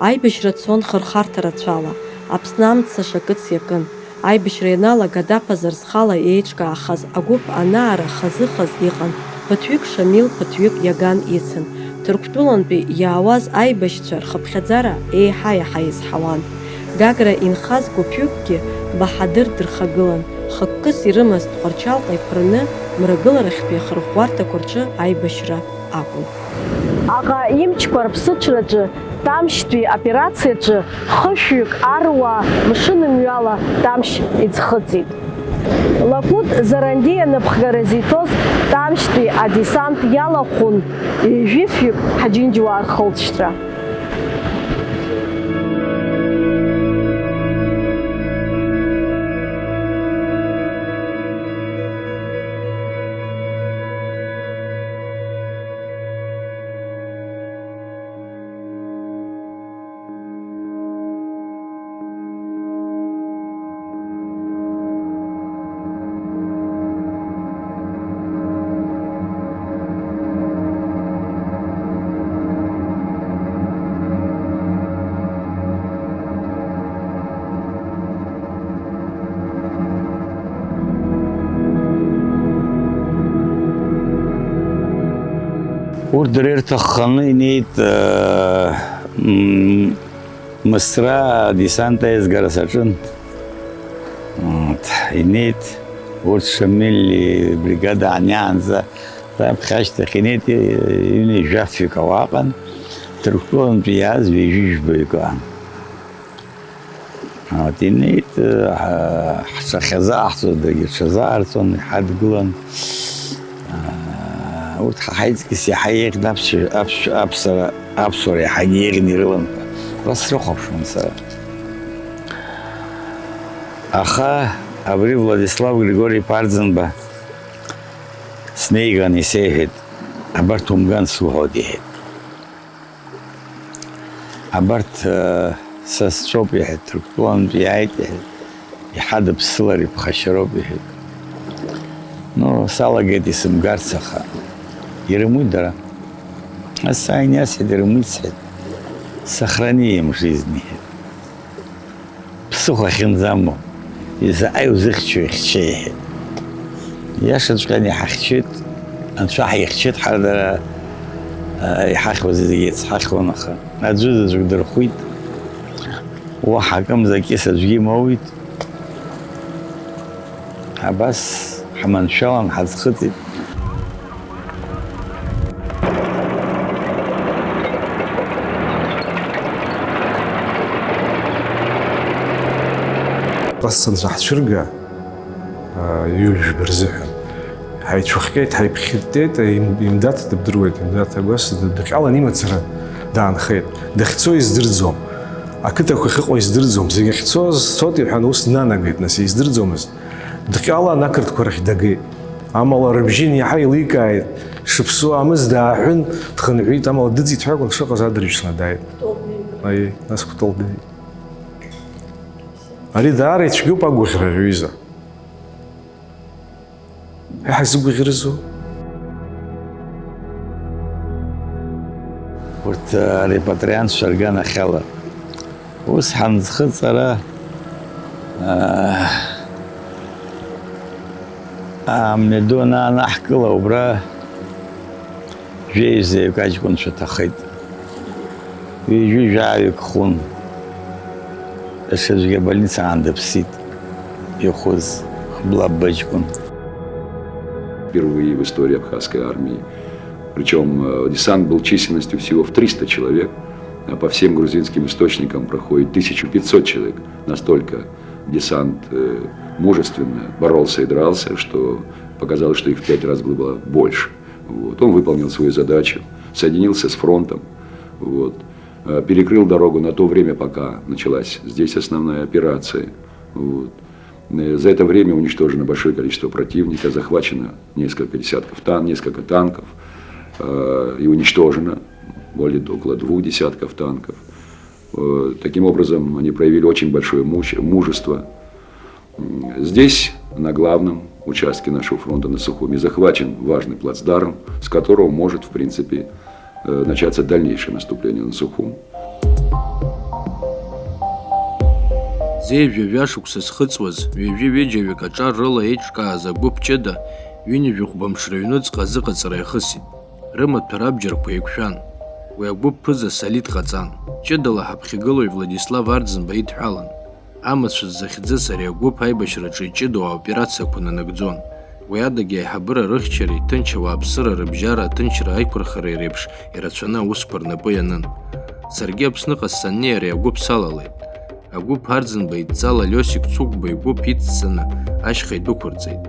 Аибашьра цон хырхарҭа рацәала, Аԥсны амца шакыц иакын. Аибашьра ианалага даԥазар зхала еиҿкаахаз агәыԥ анаара хазы-хаз иҟан, ԥыҭҩык Шамил, ԥыҭҩык Иаган ицын. Ҭырқәтәылантәи иаауаз аибашьцәа рхыԥхьаӡара еиҳа-еиҳа изҳауан. Гагра инхаз гәыԥҩыкгьы Баҳадыр дырхагылан, хықәкыс ирымаз Тҟәарчалҟа иԥырны, мрагыларахьтәи ахырӷәӷәарҭақәа рҿы аибашьра акәын. Аҟа имчқәа рыԥсыҽраҿы Тамшьтәи аоперациаҿы хышәҩык аруаа мшынымҩала Тамшь иӡхыҵит. Лакәыт Зарандиа напхгара зиҭоз Тамшьтәи адесант иалахәын ҩажәи фҩык ҳаџьынџьуаа рхылҵшьҭра. Урҭ дара ирҭахханы инеит, э, м, Мысра адесант аизгара саҿын. Вот, инеит, урҭ Шамил ибригада ааниаанӡа, раԥхьа ашьҭахь инеит, ҩынҩажәа фҩык ауаа ыҟан, Ҭырқәтәылантәи иааз ҩажәи жәбаҩык ыҟан. Вот, инеит, э, ҳа-, ҳҽахьазааҳҵоз, дагьырҽазаарҵон, иҳадгылан. Аа, урҭ ҳа ҳаиҵкьыс иаҳа еиӷьны аԥсшәа, аԥсшәа, аԥсара, аԥсуара иаҳагьы еиӷьны ирылан ҳәа, ус срыхәаԥшуан сара. Аха абри Владислав Григори-иԥа Арӡынба снеиган исеиҳәеит, абарҭ умган суҳәоит, иҳәеит. Абарҭ, э, са сцәоуп, иҳәеит, Ҭырқәтәылантә иааит, иҳәеит, иҳадыԥсылар иԥхашьароуп, иҳәеит. Ну, салагеит исымгарц, аха ирымуит дара. Ас сааин иасҳәеит, ирымуит, сҳәеит, сохрани им жизнь, иҳәеит. Ԥсыхәа ахьынӡамоу, изаҟа иузыхьчои ихьча, иҳәеит. Иашаҵәҟьаны иҳахьчеит, анцәа ҳихьчеит, ҳара дара, а, иҳахьуаз зегьы еицҳахьуан, аха аӡәы заҵәык дырхәит, уаҳа акымзар акьыс аӡәгьы имоуит. Абас ҳманшәалан ҳаӡхыҵит. Ҟасҵан ҳцәырга, аа, ҩажәба рзыҳәан. Ҳаицәыхҟьеит, ҳаиԥхьыттеит, им-, имдаҭ дыбдыруеит, имдаҭ агәас д-, дыҟьалан имацара. Даанхеит. Дахьцо издырӡом. Ақыҭақәа ахьыҟоу издырӡом. Зегь ахьцоз цоит, иҳәан, ус днанагеит, нас, издырӡомызт. Дҟьалан ақырҭқәа рахь дагеит. Амала рыбжьы иаҳа еиликааит, шыԥсу аамыс дааҳәын, дхынҳәит, амала дыӡит ҳәа акәын дшыҟаз, адырҩаҽны дааит. Аиеи, нас Кәтол дыӡит. Ари даара ицәгьоуп агәаӷьра, рҩыза. Иаҳа зыгәаӷьрызу? Урҭ, а, репатриантцәа рганахьала. Ус ҳанӡхыҵ ара, а, амҩаду анаанаҳкыла, убра Жәеизаҩык аҷкәынцәа ҭахеит. Ҩажәи жәаҩык хәын. Даҽаӡәгьы абольницаҟны дыԥсит. Ихәыз хәбла быҷкәын. Впервые в истории Абхазской армии. Причём, э, десант был численностью всего в триста человек, а по всем грузинским источникам проходит тысяча пятьсот человек. Настолько десант, э, мужественно боролся и дрался, что показалось, что их в пять раз было больше. Вот. Он выполнил свою задачу, соединился с фронтом, вот. Э, перекрыл дорогу на то время, пока началась здесь основная операция. Вот. Э, за это время уничтожено большое количество противника, захвачено несколько десятков тан-, несколько танков, э, и уничтожено более, около двух десятков танков. Э, таким образом, они проявили очень большое муч-, мужество. М, здесь, на главном участке нашего фронта на Сухуме, захвачен важный плацдарм, с которого может, в принципе, э, начаться дальнейшее наступление на Сухум. Зеижә ҩажәа шықәса зхыҵуаз, ҩажәи ҩыџьа-ҩык аҿар рыла еиҿкааз агәыԥ ҷыда ҩынҩажәи хәба мш рыҩнуҵҟа азыҟаҵара иахысит. Рымаҭәа рабџьарқәа еиқәшәан. Уи агәыԥ ԥыза Салиҭ ҟаҵан. Ҷыдала ҳаԥхьагылоуи Владислав Арӡынба идҳәалан. Амацәыс захьӡыз ари агәыԥ аибашьраҿы иҷыдоу аоперациақәа нанагӡон. Уи адагьы аиҳабыра рыхьчареи ҭынч ауааԥсыра рыбжьара аҭынчра аиқәырхареи реиԥш ирацәаны аусқәа рнапы ианын. Саргьы Аԥсныҟа саннеи ари агәыԥ салалеит. Агәыԥ Арӡынба идҵала Лиосик Цыгәба игәыԥ ицҵаны ашьха идәықәырҵеит.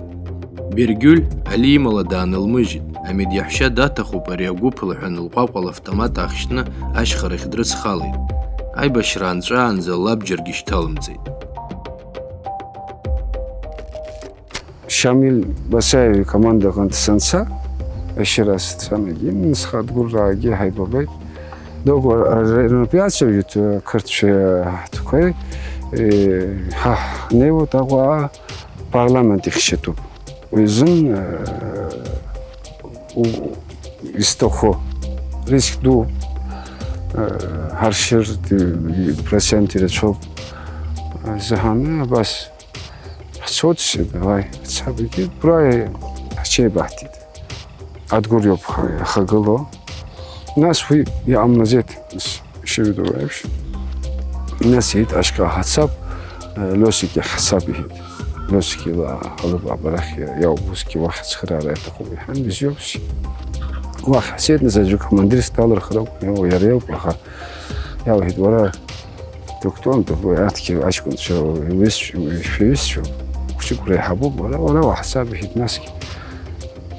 Бергиуль Али имала даанылмыжьит, амедиаҳәшьа даҭахуп ари агәыԥ лҳәан лҟәаҟәала автомат аахшьны ашьхарахь дрыцхалеит. Аибашьра анҵәаанӡа лабџьаргьы шьҭалымҵеит. Шамил Басаев икомандаҟынтә санца, ашьра сцан, егьи схы Адгәырраагьы ҳаибабеит. Доук р-, р-, рнапы иацәажәеит, э, қырҭшәа ҳтәқәеи, э, ҳа ҳнеиуеит Аҟәа апарламент ихьчатәуп. Уи азын, э, у-, изҭаху риск ду, э, ҳаршьыртә, э, процент ирацәоуп, э, зҳәаны абас. Ҳцоит, сшьы, давай, ҳцап, егьи, убра ҳҽеибаҳҭеит. Адгәыр иоуп ҳа-, иахагылоу. Нас уи иҟамлаӡеит, нас, ишыжәдыруа еиԥш. Нас иит ашьха ҳацап, э, Лиосик иахь ҳцап, иҳәеит. Лиосик ила алыбаба арахь иа-, иауп, усгьы уахь ацхыраара иаҭахуп, иҳәан, бзиоуп, сшьы. Уахь ҳцеит, нас аӡәы командирс далырхыр акәын, иауа, иара иоуп, аха иауҳәеит, уара, Доктор, дыгәуи, арҭгьы аҷкәынцәа, иҩызцәа, шәиҩызцәоуп, хәыҷык реиҳабуп, уара, уара уаҳзаб, иҳәеит, насгьы.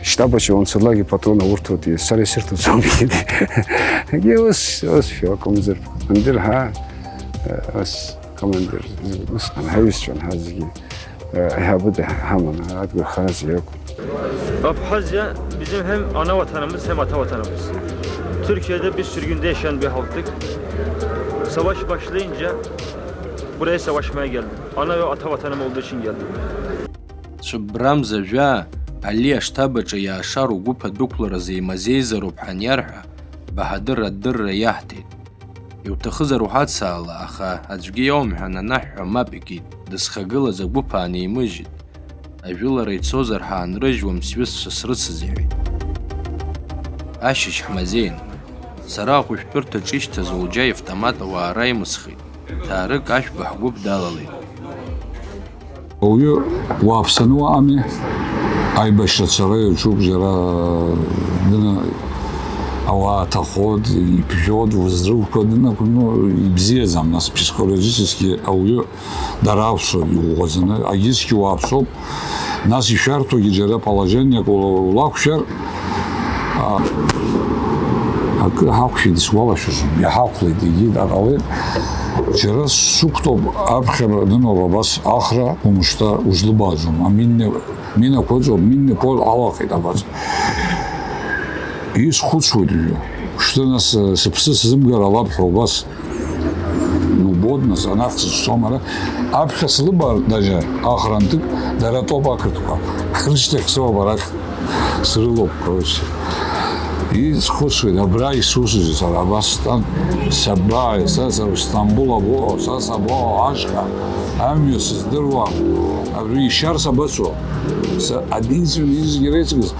Штаб аҿы уанцалак ипатрон аурҭоит, сара исырҭоит сҳәеит. Егьи ус, ус шәа, командир, командир, ҳа, ус, командир, усҟан ҳаҩызцәан ҳа зегьы. Ehabı da hemen Adgur Hazi yok. Abhazya bizim hem ana vatanımız hem ata vatanımız. Türkiye'de biz sürgünde yaşayan bir halktık. Savaş başlayınca buraya savaşmaya geldim. Ana ve ata vatanım olduğu için geldim. Цәыббрамза жәаа, Али аштаб аҿы иаашар угәыԥ адәықәларазы имазеизароуп ҳаниарҳәа, Баҳадыр адырра иаҳҭеит. Иуҭахызар уҳацаала, аха аӡәгьы иоумҳәан анаҳҳәа, мап икит, дысхагылаз агәыԥ аанимыжьит. Ажәылара ицозар ҳаанрыжьуам, сҩызцәа срыцыз, иҳәеит. Ашьыжь ҳмазеин. Сара ахәышәтәырҭаҿ ишьҭаз Олџьа иавтомат ауаа раимысхит. Ҭаарык Ашәба ҳгәыԥ далалеит. Ауаҩы уааԥсаны уаами, аибашьра цара иаҿуп, џьара дына ауаа ҭахоит, иԥжәоит, узрывқәа дынақәно, ибзиаӡам, нас, психологически ауаҩы дара алшоит иӷәӷәаӡаны, агьызгьы уааԥсоуп, нас ишәарҭоугьы џьара положениак ула-, улақәшәар, а, Акы ҳақәшәеит, исгәалашәаӡом, иҳақәлеит, егьи даҟалеит. Џьара сықәтәоуп, аԥхьара дыноуп абас Ахра, умышьҭа узлыбааӡом, аминне-, минақәа ыҵоуп, минне поле алахеит абас. Исхәыцуеит уажәы. Шьҭа нас, э, сыԥсы сзымгар алап ҳәа убас. Иубоит нас, анахь сызцом ара. Аԥхьа слыбар даже Ахра нҭык, дара тәоуп ақырҭқәа. Рышьҭахь соуп арахь. Срылоуп, короче. Исхәыцуеит, абра исусузеи сара, абас стәан, сабааи, са, са Стамбул абоҟоу, са сабаҟоу ашҟа, амҩа сыздыруам, абри ишьар сабацо? Са единственный изегьы реиҵкыс,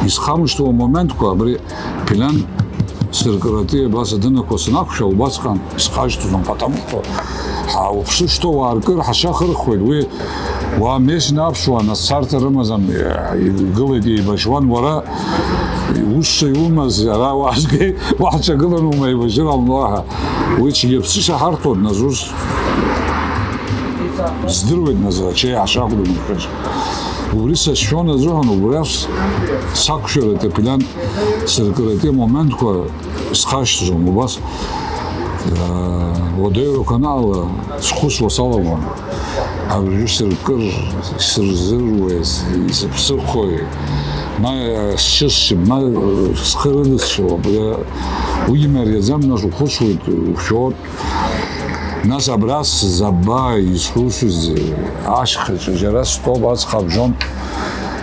исхамышҭуа моментқәа, абри Пилан сыркыратәи абас адынақәа санақәшәа, убасҟан исхашҭуам, потому что ҳа уԥсы шҭоу уааркыр, ҳашьа хырхуеит, уи уа Месина аԥсуаа нас царҭа рымаӡам, игылеит еибашьуан, уара ус иумаз, ара уаазгеи, уаҳцагылан ума еибашьыр ҟамло аҳа. Уи цәгьа ԥсыша ҳарҭон, нас ус здыруеит, нас ачеи ҳашақәдумыршәаз. Убри сашьцәон азыҳәан, убри ас сақәшәарыте, Пилан сыркыратәи амоментқәа схашҭӡом, убас, э, уадаҩрақәа анаала схәыцуа салагон. Абыржәы сыркыр, сырзыруеи, сыԥсыхәои, ма, э, сшысшьып, ма, э, схы рыдысшьуа, абри, уигьы мариаӡам, нас ухәыцуеит, ухәшәоит. Нас абра сзаба, изусузеи, ашьхаҿы џьара стәоуп, аҵх абжьон,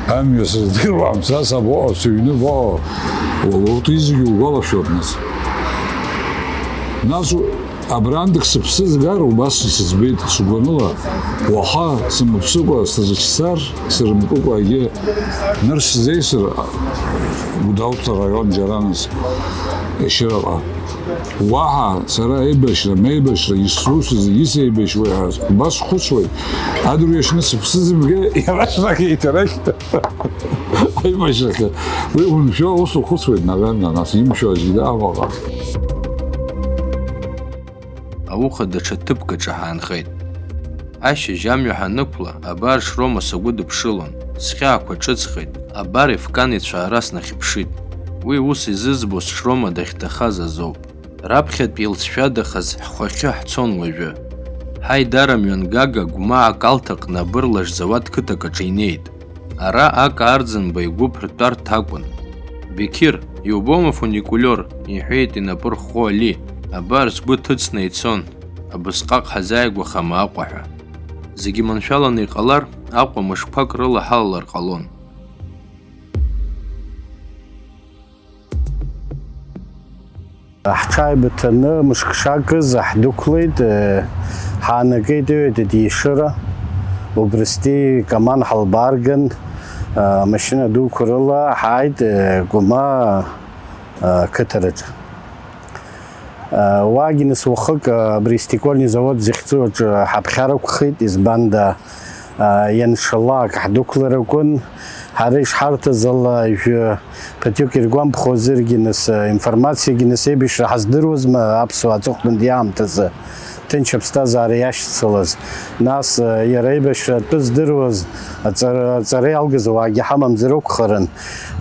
амҩа сыздыруам, са сабоҟоу, сыҩны боҟоу, урҭ изегьы угәалашәоит, нас. Нас у-, абрантәык сыԥсы згар, убас исыӡбеит сгәаныла, уаха сымԥсыкәа сызцәцар, сырымкыкәагьы нырцә сзеисыр, Гәдоуҭа араион џьара нас, Ешьыраҟа. Уаҳа сара аибашьра, меибашьра, исусыз, исеибашьуеи ҳәа убас схәыцуеит. Адырҩаҽны сыԥсы зымгеи, иара шлак еиҭарахь аибашьрахь. Уи умшәо аус ухәыцуеит, наверное, нас имшәо аӡәгьы дыҟам аҟа. Ауха даҽа ҭыԥк аҿы ҳаанхеит. Ашьыжь амҩа ҳанықәла, абар Шрома сагәыдыԥшылон, схьаақәа ҿыцхеит, абар Ефкан ицәаара снахьыԥшит. Уи ус изызбоз Шрома дахьҭахаз азоуп. Раԥхьатәи илҵшәадахаз ҳхәахьы ҳцон уажәы. Ҳаидара мҩангага Гәмаа акалҭ аҟны абырлаш зауад қыҭак аҿы инеит. Ара Ака Арӡынба игәыԥ ртәарҭа акәын. Беқьыр, иубома фуникулиор, иҳәеит инапы рххо Али, абар сгәы ҭыҵны ицон, абысҟак ҳазааигәахама Аҟәа ҳәа. Зегьы маншәаланы иҟалар, Аҟәа мышқәак рыла ҳалалар ҟалон. Ҳҽааибыҭаны мышк шакыз ҳдәықәлеит, э, ҳаанагеит, иҳәеит, Ешыра. Убрыстәи Каман ҳалбаарган, э, машьына дуқәа рыла ҳааит, э, Гәымаа, э, қыҭараҿы. Э, уаагьы нас уахык, э, абри Стекольный завод захьӡу аҿы ҳаԥхьарақәхеит, избанда, Ианшалак ҳдәықәлар акәын, ҳара ишҳарҭаз ала, жәа ԥыҭҩык иргәамԥхозаргьы, нас, информациагьы, нас, еибашьра ҳаздыруазма аԥсуаа аҵыхәтәантәи аамҭазы ҭынч аԥсҭазаара иашьцылаз? Нас, иара аибашьра атәы здыруаз, аҵара, аҵара иалгаз ауаагьы ҳамамзар акәхарын.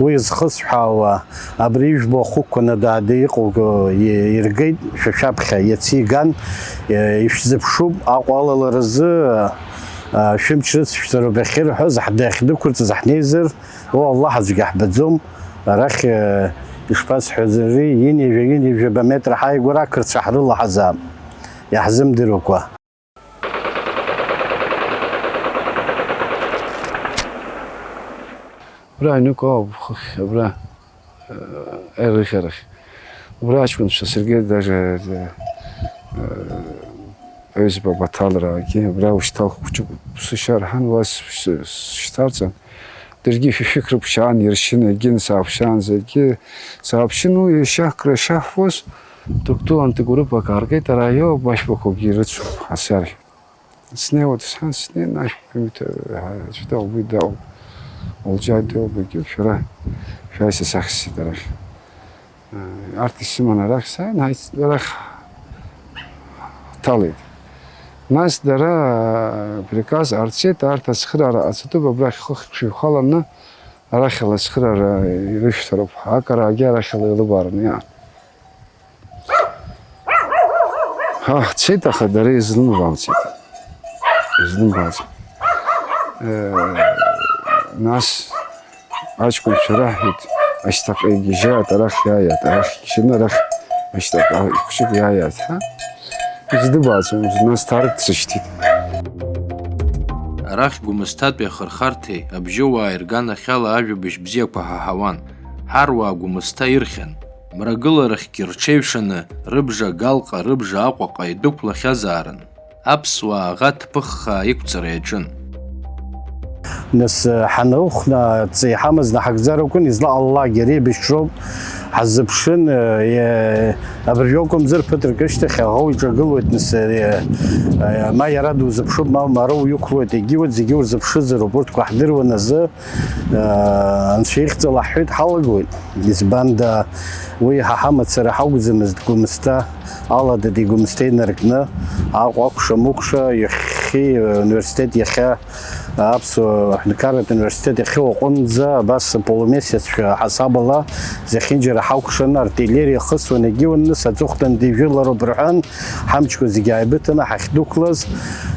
Уи зхысҳәаауа, Абри ижәбо ахәықәқәа надаада иҟоу иргеит, шәа шәаԥхьа иацы иган, ишәзыԥшуп, Аҟәа алаларазы, шәымч рыцышәҵароуп иахьырҳәоз, ҳдәы иахьдәықәырҵаз ҳнеизар, о, Аллаҳ аӡәгьы ҳбаӡом, арахь, ишԥасҳәаз, ари ҩынҩажәа, ҩынҩажәаба метра ҳааигәара ақырҭцәа ҳрылаҳазаап, иаҳзымдыруакәа. Абра аҩнык ауп, хыхь, абра, э, аилыхарахь. Убра аҷкәынцәа саргьы даже, э, э, аҩызба Баҭалраагьы, абра ушьҭал хәыҷык сышьа рҳан, уа с-, с-, сышьҭарҵан. Даргьы шәышәык рыԥшаан, иршьын, егьын сааԥшаанӡа, егьи сааԥшын, уи ишьахкра шаҳфоз, Ҭырқәтәылантәи группак ааргеит, ара иоуп, ашәпақәагьы ирыцуп, ҳасаршә. Снеиуа дысҳәан, снеин, ашәпа ҩымҭа, ҳа, аӡә даубеит, даау, олџьаи дааубеит, шәара, шәааи са сахьсит арахь. Арҭ исыман арахь сааин, ҳаицт-, арахь ҳҭалеит. Нас дара, а, приказ ҟарҵеит, арҭ ацхыраара ҟаҵатәуп, абрахь хыхь шәыҩхаланы, арахьала ацхыраара ирышәҭароуп ҳәа, акараагьы арахьала еилыбаараны иаан. Ҳа ҳцеит, аха дара излымбамцеит. Излымбаӡеит. Э, нас аҷкәынцәа раҳәеит, ашьҭахьҟа игьежьааит, арахь иааиааит, арахь игьежьны, арахь ашьҭахьҟа ихәҷык иааиааит, ҳа? Издыбааӡомызт, нас Ҭарык дсышьҭит. Арахь Гәымсҭатәи ахырхарҭеи абжьыуааи рганахьала ажәабжь бзиақәа ҳаҳауан. Ҳаруаа Гәымсҭа ирхьан. Мрагыларахьгьы рҽеиҩшаны, рыбжа Галҟа, рыбжа Аҟәаҟа идәықәлахьазаарын. Аԥсуаа аӷа ҭԥыххаа иқәҵара иаҿын. Нас, ҳанылхны, ҵеи ҳамазны ҳагӡар акәын, излаҟалалакгьы ари еибашьроуп, ҳаззыԥшын, е, абыржәы акәымзар, ԥыҭрак рышьҭахь аӷа уиҿагылоит, нас, е, е, ма иара дузыԥшуп, ма, ма ара уиқәлоит, егьиуеит, зегьы урзыԥшызароуп, урҭқәа ҳдыруан азы, Анцәа ихьӡала ҳҳәеит, ҳалагоит. Избанда, уи ҳа ҳамацара ҳакәӡамызт, Гәымсҭа, алада ди Гәымсҭа инаркны, Аҟәа акәша-мыкәша, иахьхьи университет иахьа, Аԥсуа ҳәынҭқарратә университет иахьа уаҟынӡа, абас полумесецшәа ҳасабала, зехьынџьара ҳакәшаны, артиллериа ихысуан, егьиуанныс аҵыхәтәантәи жәылароуп рҳәан, Ҳамчқәа зегьы ааибыҭаны ҳахьдәықәлаз,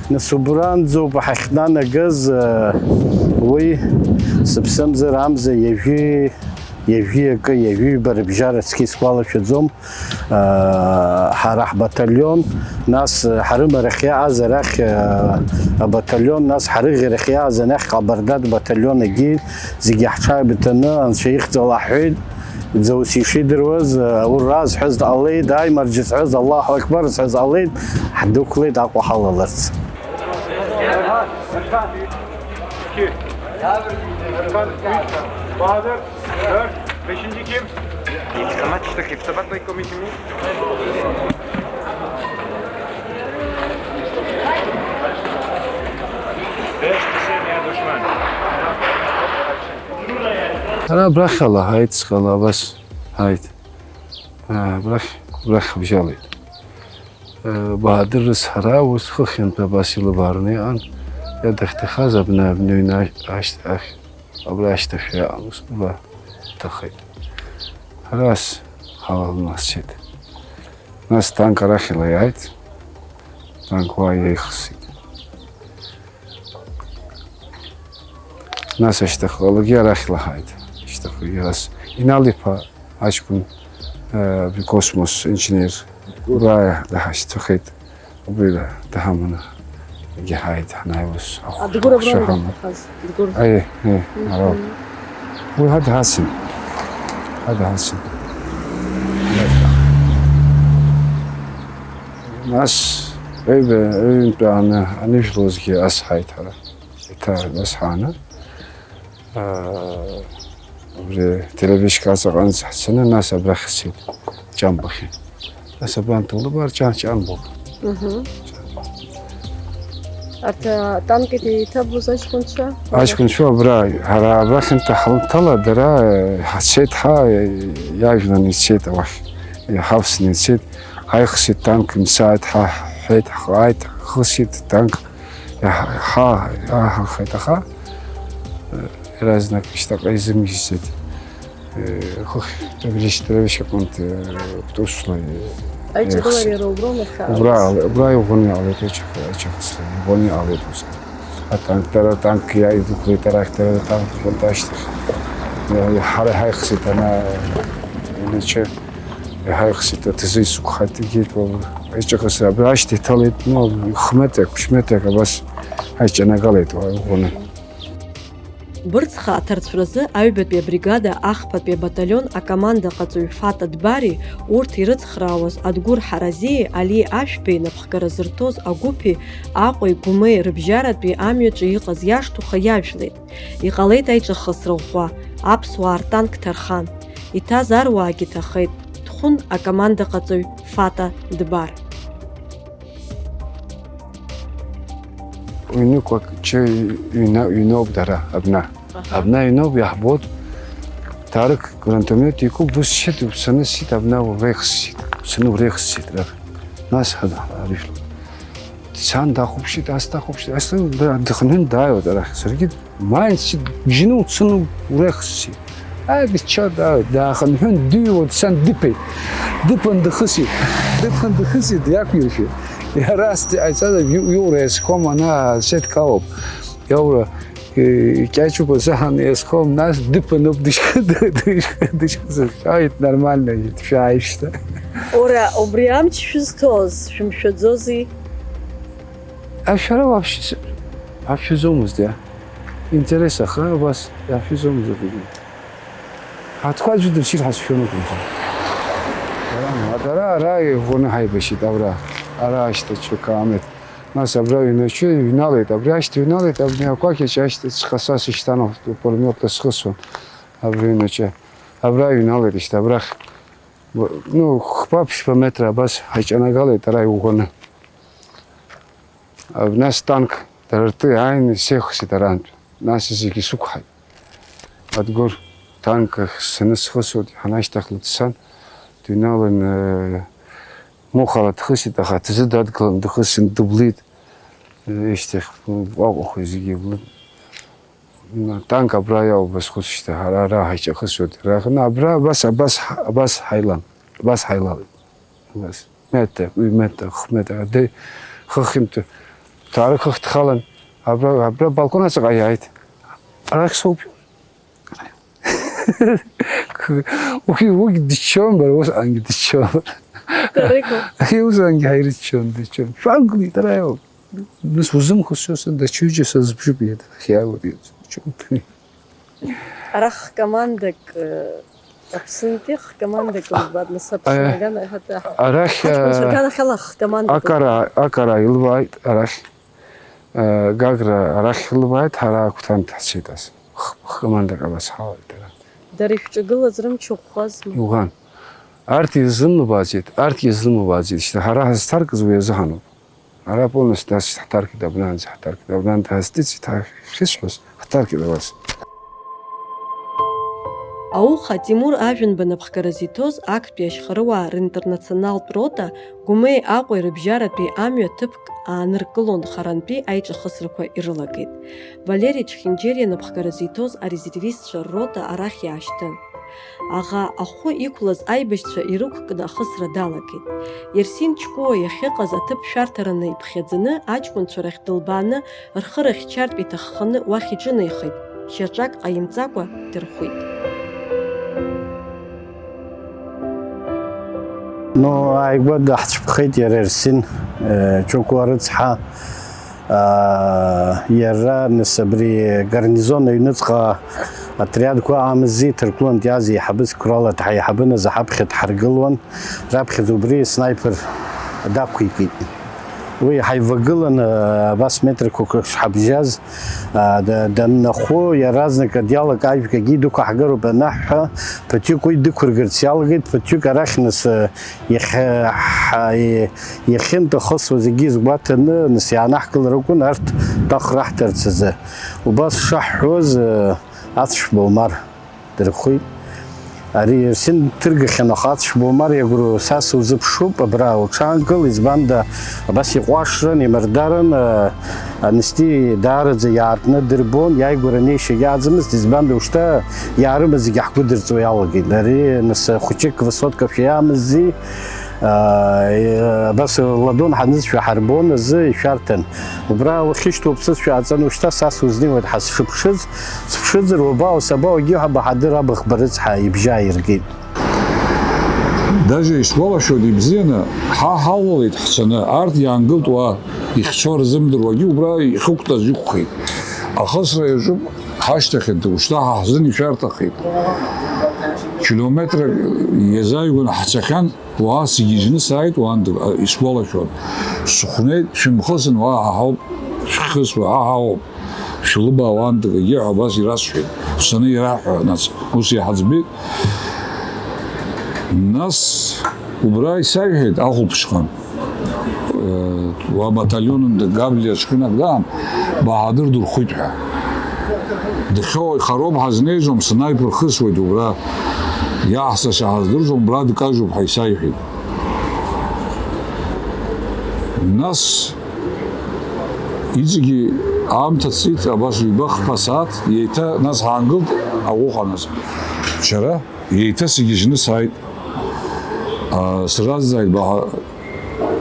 нас убранӡоуп ҳахьнанагаз, уи сыԥсымзар амза ҩажәи, ҩажәи акы, ҩажәи ҩба рыбжьара цқьа исгәалашәаӡом, ҳара ҳбаталион, нас ҳарымарахь иааз арахь абаталион, нас ҳарыӷьарахь иааз анахь Ҟабардат баталион агьи зегьы ҳҽааибыҭаны Анцәа ихьӡала ҳҳәеит. Ӡоуси ишидыруаз, аура зҳәаз ҟалеит, аимарџьа зҳәаз, Аллаҳу Акбар зҳәаз ҟалеит, ҳдәықәлеит Аҟәа ҳалаларц. Bahadır, dört, beşinci kim? İlk zaman çıktık, iftibat ve komik mi? Beş kişi ne düşman? Ҳара абрахь ала ҳаит, схала абас ҳаит. Аа, абрахь, абрахь ҳабжьалеит. Э, Баҳадыр рыцҳара, ус хыхьынтә абас илыбаараны иҟан. Иа дахьҭахаз абна, абна аҩны ашь-, ашьҭ-, ахь, абра ашьҭахь иҟан, ус, уа дҭахеит. Ҳара ас ҳалалны ҳцеит. Нас танк арахь илаиааит, танк уа иаихсит. Нас ашьҭахьҟалагьы арахь лаҳаит. Ашьҭахьҟагьы ас Инал-иԥа аҷкәын, э, абри космос инженер, убра даҳашьҭахеит. Убри да-, даҳаманы егьи ҳааит, ҳанааиуаз ахәшә-, Адгәыр ахәшәы абран ҳаман. Дахаз, Дгәыр. Аи, аи, Мгм. Ара. Уи ҳа дҳацын. Ҳа дҳацын. Нас, ҩба, ҩынтәааны анижәлозгьы ас ҳааит ҳара. Еиҭа нас ҳааны, аа, убри Ҭелевишька аҵаҟанӡа ҳцаны, нас абрахь ҳцеит, Ҷамбахьы. Нас абанҭ улыбар, Ҷан-, Ҷанбоуп. Мгм. Арҭ атанкеит еиҭабуз аҷкәынцәа? Аҷкәынцәа абра, ҳара абрахьынтә ҳалҭала, дара, ҳацеит, ҳа, иажәлан ицеит ауахь, иҳавсны ицеит, ҳаихсит танк, имсааит, ҳа ҳҳәеит, ҳҟааит, ҳхысит танк. Иаҳ-, ҳа-, иаҳахеит, аха, э, иаразнак ишьҭахьҟа изымччеит. Э, хыхь, Таврич, Таврич аҟынтә, э, ԥтәушла, э, Аиҿагылара иахс-, иара уброума иахьа? Убра ала-, убра иӷәӷәаны иҟалеит, аиҿах-, аиҿахысра, иӷәӷәаны иҟалеит ус. Атанк, дара атанк иааидыгәлеит арахь, дара атанк аҟынтә ашьҭахь. Э, ҳара иҳаихсит ана, иначе, иҳаихсит, аҭазы исықәхеит, игеит, уа, аиҿахысра, абра ашьҭа иҭалеит, ну, хметак, ԥшьметак, абас. Ҳаиҿанагалеит уа ӷәӷәаны. Бырцха аҭарцәразы аҩбатәи абригада ахԥатәи абаталион акомандаҟаҵаҩ Фата Дбари, урҭ ирыцхраауаз Адгәыр Ҳаразиеи Али Ашәбеи напхгара зырҭоз агәыԥи Аҟәеи Гәымеи рыбжьаратәи амҩаҿы иҟаз иашҭуха иажәлеит. Иҟалеит аиҿахысра ӷәӷәа, аԥсуаа ртанк ҭархан. Иҭаз аруаагьы ҭахеит, дхәын акомандаҟаҵаҩ Фата Дбар. Ҩнықәак ҷы ҩна-, ҩноуп дара, абна. Аҳа. Абна ҩноуп, иаҳбоит. Ҭарык гранатомет иқәуп, дысшьит, уцаны сит, абна уреихсит, уцаны уреихсит, ра. Нас ҳа-, ҳарыжәлоит. Дцан дахәаԥшит, ас дахәаԥшит, ас да-, дыхынҳәын дааиуеит арахь. Саргьы маин сит, бжьны уцаны уреихсит. Аи, дыччо, да, даахынҳәын, дыҩуа дцан, дыԥеит. Дыԥан дыхысит. Дыԥан дыхысит, диақәиршәеит. Иара ас ҟаиҵазар, иу-, иура иазхом, ана сеҭк ауп. Иаура, э, икьаҿуп азыҳәан иазхом, нас дыԥаноуп дышьхы-, дышьхы-, дышьхысыз. Ааит, нормально, шәааишьҭа. Уара, убри амч шәызҭоз, шәымшәаӡози? Ашәара вообще с-, ашәаӡомызт, иа. Интерес аха, абас, ашәаӡомызт акгьы. Ҳатәқәа аӡәы дыршьыр ҳазшәон акәымзар. Ара, ара, ара иӷәӷәаны ҳаибашьит, абра. Ара ашьҭа ҽа километр. Нас абра ҩначы иҩналеит, абри ашьҭа иҩналеит, абни акәакьаҿ ашьҭаҵәҟьа са сышьҭан, пулемиотла схысуан. Абри ҩначы. Абра иҩналеит, ишьҭа абрахь. Ну, хԥа-ԥшьба метра абас ҳаиҿанагалеит ара иӷәӷәаны. Нас танк дара ртәы иааины сеихсит арантә. Нас зегьы сықәҳаит. Адгәыр танк ахь санысхысуеит, иҳанашьҭахь лыццан, дыҩналан, э, мухала дхысит, аха аҭӡы дадгылан, дхысын, дыблит. Ишьҭахь уаҟәахоит зегьы иблын. Танк абра иоуп, схәыцшьҭа, ара, ара ҳаиҿахысуеит. Ара, абра, абас, абас, абас ҳаилан, абас ҳаилалеит. Абас. Метр, ҩ-метр, хә-метр, адәы хыхьынтә, ҭаарык хыхь дхалан, абра, абра балкон аҵаҟа иааит. Арахь соуп. Уигь, уигь дыччон, бара, усҟангьы дыччон. Дарыку? Уигь усҟангьы ҳаирыччон, дыччон. Шәангли, дара иоуп. Нас узымхәыццәоу сара, даҽа ҩыџьа сазбжьып иара, арахь иаауеит, иацы, даҽа ҩыџьа. Арахь командак, э, Аԥсынтәи хкомандак лбат, нас, э, аԥшәмаган аҳаҭа. Арахь, э, аҷкәынцәа аганахьала хкомандак. Акара, акара илбааит арахь. Э, Гагра арахь илбааит, ҳара Акәҭанҭа ҳцеит ас. Х-, хкомандак абас ҳауеит ара. Дара ишәҿагылаз рымч ӷәӷәазма? Иуан. Арҭ ирзымбаӡеит, арҭ ирзымбаӡеит. Шьҭа ҳара ҳазҭаркыз уи азыҳәаноуп. Ара полностью нас ҳҭаркит, абранӡа ҳҭаркит, абранӡа ҳазҭыҵит, ҳа-, шәысҳәоз, ҳҭаркит абас. Ауха Тимур Ажәанба напхгаразы иҭоз актәи ашьхаруаа ринтернационалтә рота Гәымеи Аҟәеи рыбжьаратәи амҩа ҭыԥк ааныркылон, харантәи аиҿахысрақәа ирылагеит. Валери Чхинџьери напхгаразы иҭоз арезервистцәа ррота арахь иаашьҭын. Аӷа ахәы иқәлаз аибашьцәа ирықәкны ахысра далагеит. Ерсин Ҷкәуа иахьыҟаз аҭыԥ шәарҭараны иԥхьаӡаны, аҷкәынцәа рахь дылбааны, рхы рыхьчартә иҭахханы уахь иҿынеихеит, шьаҿак ҟаимҵакәа дырхәит. Ну, ааигәа даҳцәыԥхеит иара Ерсин, э, Ҷкәуа рыцҳа. Аа, иара, нас, абри гарнизон аҩныҵҟа атриадқәа амзи, Ҭырқәлантә иааз еиҳабыс қәрала дҳаиҳабын азы ҳаԥхьа дҳаргылуан, раԥхьаӡа убри снайпер дақәикит. Уи ҳаивагылан, аа, абас метрақәак шҳабжьаз, аа, да-, даннахәы, иаразнак адиалог ажәгагьы идәықәаҳгароуп анаҳҳәа, ԥыҭҩык уи дықәыргарц иалагеит, ԥыҭҩык арахь, нас, иахьа-, ҳа-, и-, иахьынтәахысуа зегьы изгәаҭаны, нас, иаанаҳкылар акәын арҭ тәахра ҳҭарц азы. Убас шаҳҳәоз, ацәшәба Омар дырхәит. Ари Ерсин дҭыргахьан, аха ацәшәба Омар иагәра, са сузыԥшуп, абра уҽаанкыл, избанда, абас иҟәашран, имырдаран, а, анести даараӡа иаартны дырбон, иааигәара неишьагьы аӡамызт, избанда, ушьҭа иаарыма зегьы ҳгәыдырҵо иалагеит. Ари, нас, хәыҷык высотка шәиаамыззи, аа, абас ладон ҳанызшәа ҳарбон азы ишәарҭан. Убра уахьышьҭоу аԥсыцәа ааҵаны ушьҭа са сузнеиуеит ҳа сшыԥшыз, сыԥшызар, уабао, сабао, егьи ҳәа баҳадыр абыӷба рыцҳа ибжьы ааиргеит. Даже исгәалашәоит ибзианы, ҳа ҳалалеит ҳцаны, арҭ иаангылт уа, ихьчо рзымдыруагьы убра ихықәтәаз иқәхеит. Ахысра иаҿуп ҳашьҭахьанҭа, ушьҭа ҳа ҳзын ишәарҭахеит. Километрак иазааигәаны ҳцахьан. Уа сгьежьны сааит уаанӡа, исгәалашәон. Сыхәнеит, шәымхысын, уа ҳа ҳауп, шәхысуа, ҳа ҳауп. Шәлыбаа уаанӡагьы ҳәа абас ирасҳәеит. Сцаны ираҳҳәа, нас, ус иаҳаӡбеит. Нас убра исаҩҳәеит ахәылԥшҟан. Уа батальон Гавлиа ҷкәынак даан, баҳадыр дырхәит ҳәа. Дхьоу ихароуп ҳазнеиӡом, снаип рхысуеит убра. Иаҳзаша ҳаздырӡом, убра дкажьуп ҳәа исаиҳәеит. Нас иҵегьы аамҭа цеит, абас ҩба-хԥа сааҭ, еиҭа нас ҳаангылт аӷәыханаз. Ҳара еиҭа сгьежьны сааит. Сразҵааит, Баҳа,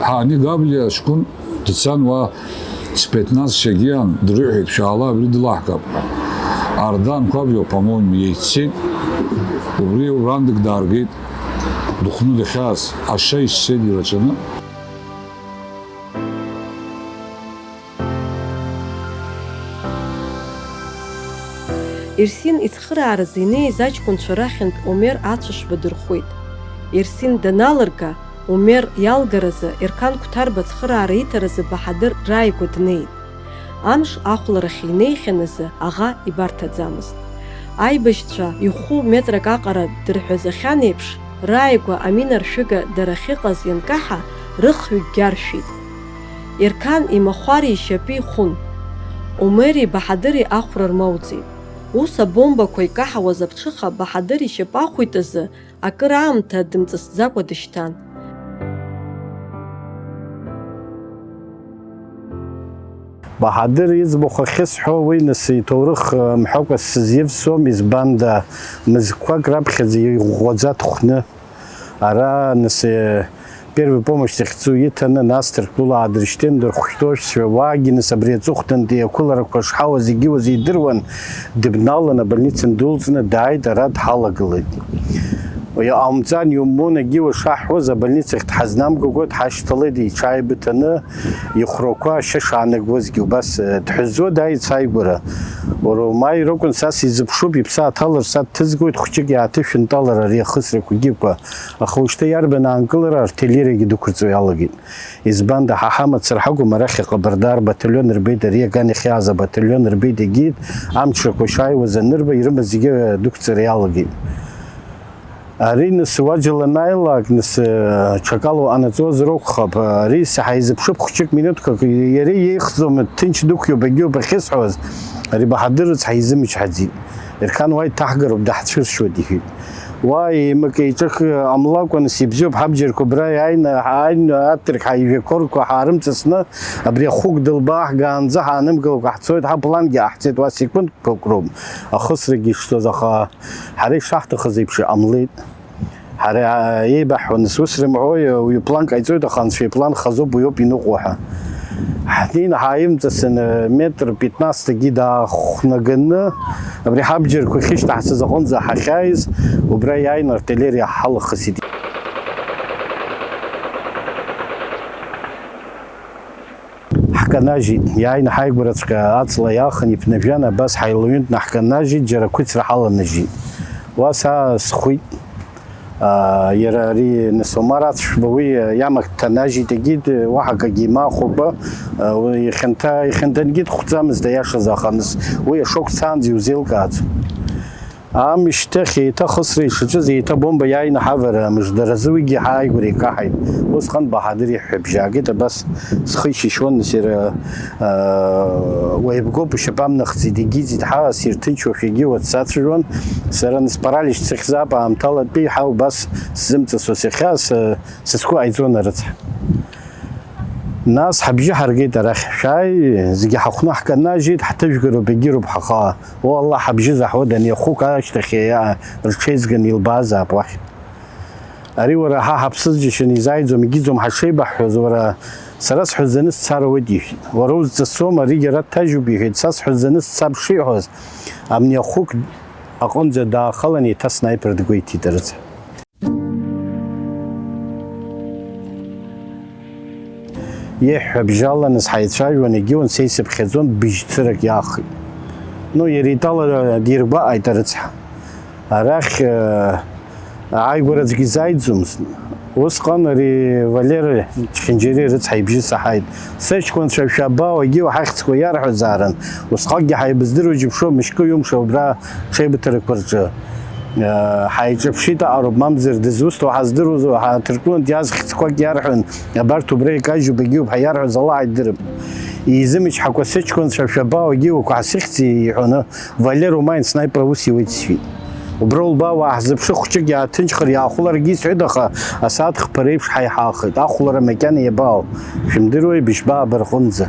ҳа ани Габлиа ҷкәын дцан уа, с пятнадцать шьагьиан, дрыҳәеит, шәаала, абри дылаҳгап ҳәа. Ардан Қәаблиа, по-моему, еиццеит, убри урандык дааргеит, дыхәны дахьааз, ашьа ишьцеит илаҵаны. Ерсин ицхырааразы инеиз аҷкәынцәа рахьынтә Омер ацәашба дырхәит. Ерсин даналырга, Омер иалгаразы Ерқан Қәҭарба ацхыраара иҭаразы Баҳадыр рааигәа днеит. Амш ахәларахь инеихьан азы аӷа ибарҭаӡамызт. Аибашьцәа ихәы метрак аҟара дырҳәазахьан еиԥш, рааигәа аминаршәыга дара ахьыҟаз ианкаҳа, рыхҩыкгьы аршәит. Ерқан имахәари ишьапи ихәын. Омери Баҳадыри ахәра рмоуӡеит. Ус абомбақәа икаҳауаз аԥҽыха Баҳадыр ишьапы ахәит азы акыр аамҭа дымҵысӡакәа дышьҭан. Баҳадыр иӡбахә ахьысҳәо уи, нас, иҭоурых мҳәакәа сызивсуам, избанда, мызқәак раԥхьаӡа иӷәӷәаӡа дхәны, ара, нас, первый помощь захьӡу иҭаны, нас Ҭырқәтәыла аадыршьҭын, дырхәшәтәуашәа, уаагьы, нас, абри аҵыхәтәантәи ақәыларақәа шҳауаз егьиуаз идыруан, дыбналан, абольница ндәылҵны дааит, ара дҳалагылеит. Иҟаумҵан, иумбон, егьиуа шаҳҳәоз, абольницахь дҳазнамгакәа дҳашьҭалеит, иҽааибыҭаны, ихәрақәа ашьа шаанагозгьы убас, э, дҳәызо дааит сааигәара. Уара умааир акәын, са сизыԥшуп, иԥсы ааҭалар, са дҭызгоит, хәҷык иааҭышәынтәалар ари ахысрақәагьы икәа. Аха ушьҭа иарбан аанкылара, артиллериагьы дықәырҵо иалагеит. Избанда, ҳа ҳамацара ҳакәым, арахь аҟабарда рбаталион рбеит, ари аган иахьааз абаталион рбеит, егьит, амчрақәа шааиуаз анырба, ирымаз зегьы дықәҵара иалагеит. Ари, нас, уаџьал анааилак, нас, ҽакала уҟанаҵозар акәхап, ари саҳаизыԥшуп хәҷык минуҭқәак, иара иеихӡом, ҭынч дықәиоуп, агьоуп ахьысҳәоз, ари Баҳадыр рыцҳа изымчҳаӡеит. Ерқан уа иҭаҳгароуп, даҳцәыршьуеит, иҳәеит. Уа еимак-еиҿык ҟамлакәа, нас, ибзиоуп, ҳабџьарқәа абра иааины, ҳааины, аҭырқь ҳаижәақәырқәа ҳаарымҵасны, абри ахәык дылбааҳгаанӡа ҳаанымгылакәа ҳцоит, ҳаплангьы ҟаҳҵеит, уа секундқәак роуп ахысрагьы ишцоз, аха ҳара ишаҳҭахыз еиԥш иҟамлеит. Ҳара еибаҳҳәон, нас, ус рымҳәои, уаҩы план ҟаиҵоит, аха анцәа иплан хазоуп, уиоуп иныҟәо ҳәа. Ҳнеины ҳааимҵасын, метр пятнадцатгьы даахәнаганы, абри ҳабџьарқәа ахьышьҭаҳҵаз аҟынӡа ҳахьааиз, убра иааины артиллериа ҳалахысит. Ҳканажьит, иааины ҳаигәараҵәҟьа аҵла иаахын иԥнажәан, абас ҳаилаҩынтны ҳканажьит, џьара ақәыцра ҳаланажьит. Уа саа схәит. Иара ари, нас, Омар Ацәшәба уи иамак дҭанажьит, егьит, уаҳа акгьы имахәакәа, уи ихьанҭа, ихьанҭангьы дхәӡамызт, аиашаз, аха, нас, уи ашоқәҵаанӡа иузеилкааӡом. Амышьҭахь еиҭа ахысра ишаҿыз, еиҭа абомба иааины ҳавара мыждаразы уигьы ҳааигәара икаҳаит. Усҟан Баҳадыр иҳәҳәабжь аагеит, абас схы ишьышьуан, нас, иара, уеибгоуп, ушьапы амнахӡеит, егьиӡит, ҳа сирҭынчуашәагьы уаҵәцацәажәон. Сара, нас, паралич сыхьзаап, аамҭалатәи ҳа убас сзымҵасуа сахьа, са, са сгәы ҟаиҵон арыцҳа. Нас ҳабжьы ҳаргеит арахь, шәааи, зегьы ҳахәны ҳканажьит, ҳҭыжәгароуп, егьироуп ҳаха. О, Аллаҳ, ҳабжьы заҳуада, ани ахәык ашьҭахь иа-, рҽеизганы илбаазаап уахь. Ари уара ҳа ҳаԥсыз џьашьаны изааиӡом, егьиӡом ҳашеибаҳҳәоз, уара, сара сҳәазаны сцар ауеит, иҳәит. Уара узҵасом, аригьы ара дҭажьуп, иҳәеит, са сҳәазаны сцап шиҳәоз, амни ахәык аҟынӡа даахалан, еиҭа снайпер дгәеиҭеит арыцҳа. Иҳәҳәабжьала, нас, ҳаицәажәон, егьиун, са исыԥхьаӡон, быжьцырак иаахеит. Ну, иара итәала диргәаҟит арыцҳа. Арахь, э, ааигәара аӡәгьы изааиӡомызт. Усҟан ари Валер Чхинџьери рыцҳа ибжьы саҳаит. Сыҷкәынцәа шәабаауагьы уаҳахьӡқәа иарҳәозаарын, усҟакгьы ҳаибыздыруа џьыбшьо, мышкы-ҩымш убра ҽеибыҭарақәа рҿы, э, ҳаиҿаԥшит аҟароуп, мамзар дызусҭоу ҳаздыруазу, ҳаҭыртәылантә иааз хьӡқәак иарҳәон, абарҭ убра икажьуп, егьиуп ҳәа иарҳәоз Аллаҳ идырп. Изымчҳакәа сыҷкәынцәа шәабаауагьы уақәа ҳасыхьӡи иҳәоны, Валер Умаин снайпер аус иуеит сҳәеит. Убра улбаа уааҳзыԥшы, хәҷык иааҭынчхар, иаахәларгьы исҳәеит, аха асааҭ хԥа реиԥш ҳаиҳаахеит. Ахәлара макьана иабаау, шәымдыруеи, бышьба абарҟынӡа?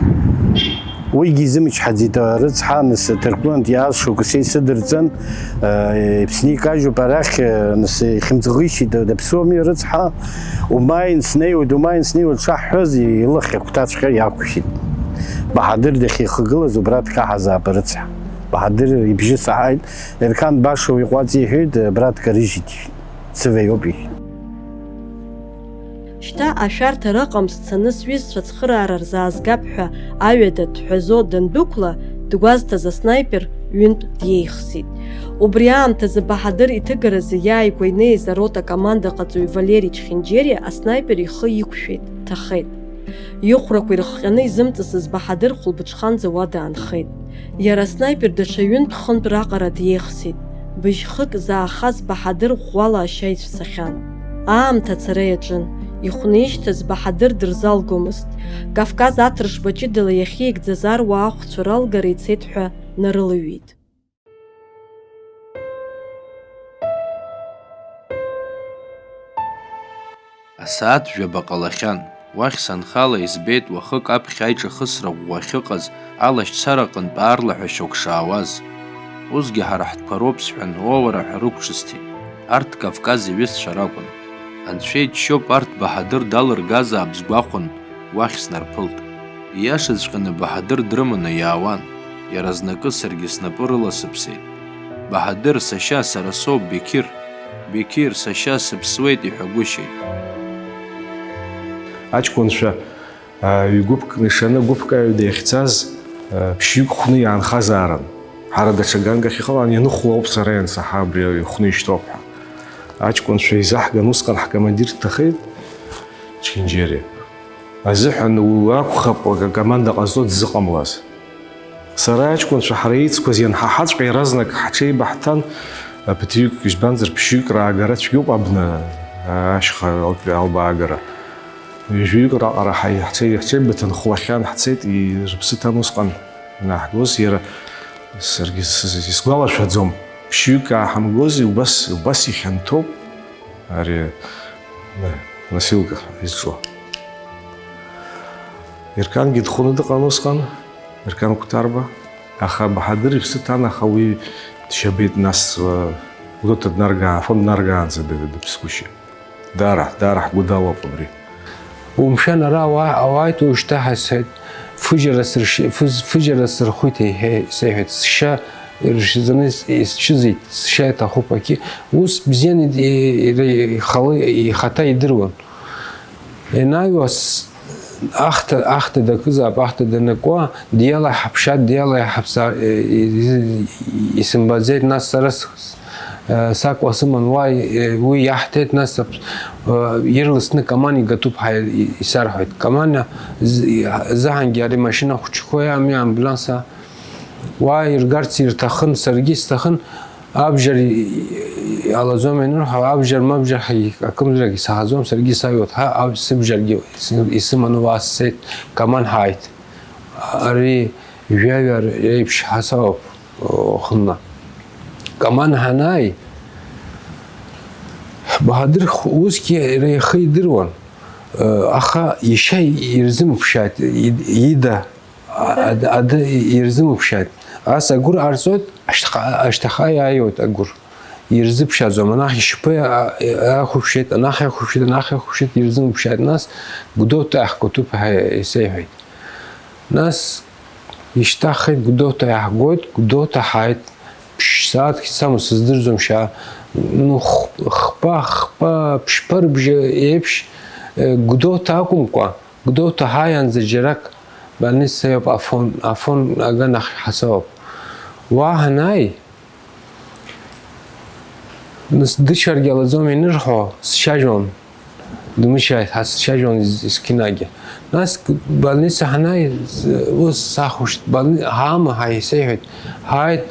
Уигьы изымчҳаӡеит, рыцҳа, нас, Ҭырқәтәылантә иааз шықәса исыдырҵан, э, Аԥсны икажьуп арахь, э, нас, ихьымӡӷишьеит, даԥсуами, рыцҳа, умааин снеиуеит, умааин снеиуеит шаҳҳәоз, илахь агәҭаҵәҟьа иақәшәеит. Баҳадыр дахьихагылаз убра дкаҳазаап, рыцҳа. Баҳадыр ибжьы саҳаит, Ерқан баша уи ҟәаҵ иҳәеит, абра дкарыжьит, иҳәит. Сываиоуп, иҳәит. Шьҭа ашәарҭа рыҟам, сцаны сҩызцәа цхыраара рзаазгап ҳәа аҩада дҳәазо дандәықәла, дгәазҭаз аснаипер ҩынтә диеихсит. Убри аамҭазы Баҳадыр иҭыгаразы иааигәа инеиз арота командаҟаҵаҩ Валери Чхинџьериа аснаипер ихы иқәшәеит, дҭахеит. Ихәрақәа ирыхҟьаны изымҵысыз Баҳадыр хәылбыҽханӡа уа даанхеит. Иара аснаипер даҽа ҩынтә-хынтә раҟара диеихсит. Быжьхык заахаз Баҳадыр ӷәӷәала ашьа ицәцахьан. Аамҭа ацара иаҿын. Ихәны ишьҭаз Баҳадыр дырзалгомызт. Кавказ аҭыршба ҷыдала иахьеигӡаз аруаа ахәцәа ралгара ицеит ҳәа нарылаҩит. Асааҭ жәаба ҟалахьан. Уахь санхала избеит уахык аԥхьа аиҿахысра ӷәӷәа ахьыҟаз алашьцара аҟынтә аарлаҳәа шьоук шаауаз. Усгьы ҳара ҳтәқәа роуп сҳәан, уа уара ҳәа рықәҿысҭит. Арҭ Кавказ иҩызцәа ракәын. Анцәа иџьшьоуп, арҭ Баҳадыр далыргазаап сгәахәын, уахь снарԥылт. Ииашаҵәҟьаны Баҳадыр дрыманы иаауан, иаразнакы саргьы снапы рыласыԥсеит. Баҳадыр, сашьа, сара соуп, Беқьыр! Беқьыр, сашьа, сыԥсуеит, иҳәагәышьеит. Аҷкәынцәа, аа, ҩ-гәыԥк ишаны гәыԥк аҩада иахьцаз, аа, ԥшьҩык хәны иаанхазаарын. Ҳара даҽа ганк ахь иҟалан, ианыхәлоуп сара иансаҳа, абри ихәны ишьҭоуп ҳәа. Аҷкәынцәа еизаҳган, усҟан ҳкомандир дҭахеит, Чхинџьери. Азыҳәан уи акәхап акоманда ҟазҵо дзыҟамлаз. Сара аҷкәынцәа ҳара еицқәаз ианҳаҳаҵәҟьа иаразнак ҳҽеибаҳҭан, ԥыҭҩык, избанзар, ԥшьҩык раагара цәгьоуп абна ашьха албаагара. Ҩажәаҩык раҟара ҳаи-, ҳҽеи-, ҳҽеибыҭан хәлахьан ҳцеит, и-, рыԥсы ҭан усҟан ианаҳгоз, иара саргьы сыз-, исгәалашәаӡом. Ԥшьҩык ааҳамгози, убас, убас ихьанҭоуп ари, на-, носилка изҿу. Еркангьы дхәны дыҟан усҟан, Еркан Қәҭарба, аха Баҳадыр иԥсы ҭан, аха уи дшьабеит, нас, э, Гәдоуҭа днаргаа-, Афон днаргаанӡа ды-, дыԥсгәышьа. Даара, даара ҳгәыдалоуп абри. Умшәан, ара ауаа, ауааит уажәшьҭа ҳәа сҳәеит, фыжьара сыршь-, фыз-, фыжьара сырхәит, еиҳе-, сеиҳәеит, сшьа иршьӡаны ис-, исцәыӡит, сшьа иҭахуп, аки, ус бзианы ид-, и-, и-, ихала, ихаҭа идыруан. Ианааиуа с-, ахҭа, ахҭа дакызаап, ахҭа данакуа, диала иҳаԥшааит, диала иҳаԥса-, и-, и-, исымбаӡеит, нас сара с-, Э, сакәа сыман уа, э, уи иаҳҭеит, нас, э, ирласны Каман игатәуп ҳәа и-, исарҳәеит. Каман з-, и-, заҳангьы ари машьына хәыҷқәа ами, амбуланс, а, уа иргарц ирҭахын, саргьы сҭахын, абжьар и-, и-, иалаӡом ианырҳәо, абжьар-мабжьар ҳәа и-, акымзарак исаҳаӡом, саргьы саҩуеит, ҳа, аб-, сыбжьаргьы ис-, исыманы уа сцеит, Каман ҳааит. Ари жәаҩа реиԥш ҳасауп. Хынла. Каман ҳанааи, Баҳадыр х-, усгьы иара ихы идыруан, э, аха иашьа ирзымԥшааит, и-, ида, а-, ад-, ады ирзымԥшааит. Ас агәыр ҟарҵоит, ашьҭаха, ашьҭахьҟа иааиуеит агәыр. Ирзыԥшааӡом, анахь ишьапы а-, а-, иахәаԥшит, анахь иахәаԥшит, анахь иахәаԥшит, ирзымԥшааит. Нас Гәдоуҭа иаҳгәаҭоуп ҳәа исеиҳәеит. Нас ишьҭаҳхит, Гәдоуҭа иаҳгоит, Гәдоуҭа ҳааит. Ԥшь-сааҭк ицамыз сыздырӡом, шьа, ну, х-, хԥа, хԥа, ԥшьба рыбжьы еиԥш, э, Гәдоуҭа акәымкәа, Гәдоуҭа ҳааиаанӡа џьарак больница иоуп, Афон, Афон аганахь ҳасауп. Уа ҳанааи, Нас дыччаргьы алаӡом ианырҳәо, сцәажәон. Дымыччааит ҳәа сцәажәон ес-, есқьынагьы. Нас больница ҳанааи, ус сахәаԥшит, больни-, ҳаама ҳәа исеиҳәеит. Ҳааит,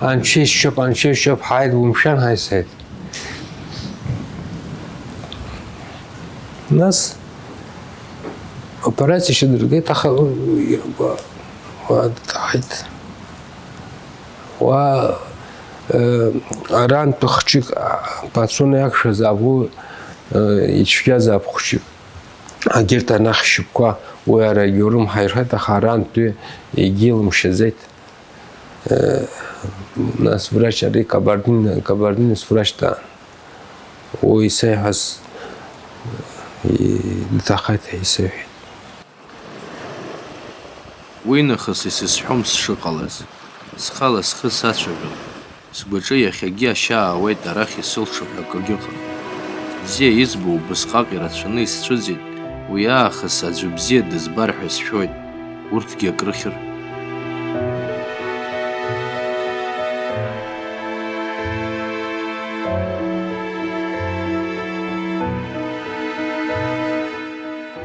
анцәа исшьоуп, анцәа исшьоуп, ҳааит, умшәан ҳәа исҳәеит. Нас операциа шьадыргеит, аха уа, уа, уа дҵааит. Уа, э, арантәи хәҷык, а, пацәаны иақәшәазаап, уи, э, ицәгьазаап хәҷык. Егьырҭ анахь шьоукқәа уи арегион рымҳа ирҳәеит, аха арантәи егьилымшаӡеит. Э, нас врач ари кабардин-, кабардинец врач даан. Уи исеиҳәаз, и-, иҭахеит ҳәа исеиҳәеит. Уи нахыс исызҳәом сшыҟалаз. Схала схы сацәажәон. Сгәаҿы иахьагьы ашьа аауеит, арахь исылшо ҳәа акгьы ыҟам. Бзиа избо убысҟак ирацәаны исцәыӡит, уи аахыс аӡәы бзиа дызбар ҳәа сшәоит, урҭгьы акрыхьыр.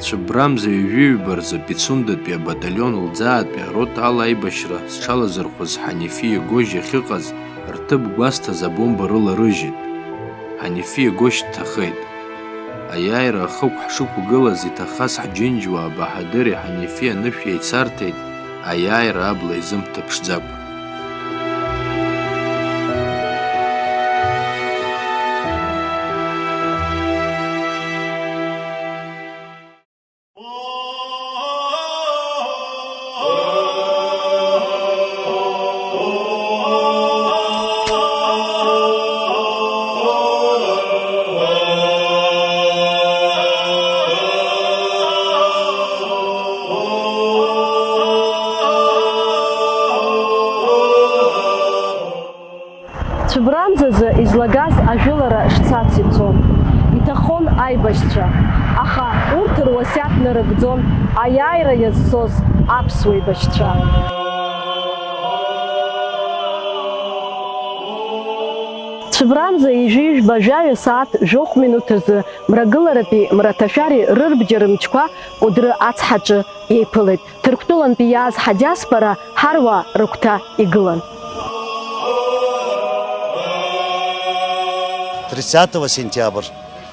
Цәыббрамза ҩажәи ҩба рзы Пицундатәи абаталион лӡаатәи арота ала аибашьра зҽалазырхәыз Ҳанифиа Гожь иахьыҟаз рҭыԥ гәазҭаз абомба рыларыжьит. Ҳанифиа Гожь дҭахеит. Аиааира ахықә ҳшықәгылаз иҭахаз ҳџьынџьуаа Баҳадыри Ҳанифи анышә еицарҭеит, аиааира абла изымҭаԥшӡакәа. Цәыббрамзазы излагаз ажәылара шцац ицон. Иҭахон аибашьцәа, аха урҭ руасиаҭ нарыгӡон аиааира иазцоз аԥсуа еибашьцәа. Цәыббрамза ҩажәи жәба жәаҩа сааҭ жәохә минуҭ азы Мрагыларатәи Мраҭашәари рырбџьар мчқәа Кәыдры ацҳаҿы еиԥылеит. Ҭырқәтәылантәи иааз ҳадиаспора ҳаруаа рыгәҭа игылан. Тридцатого сентябрь.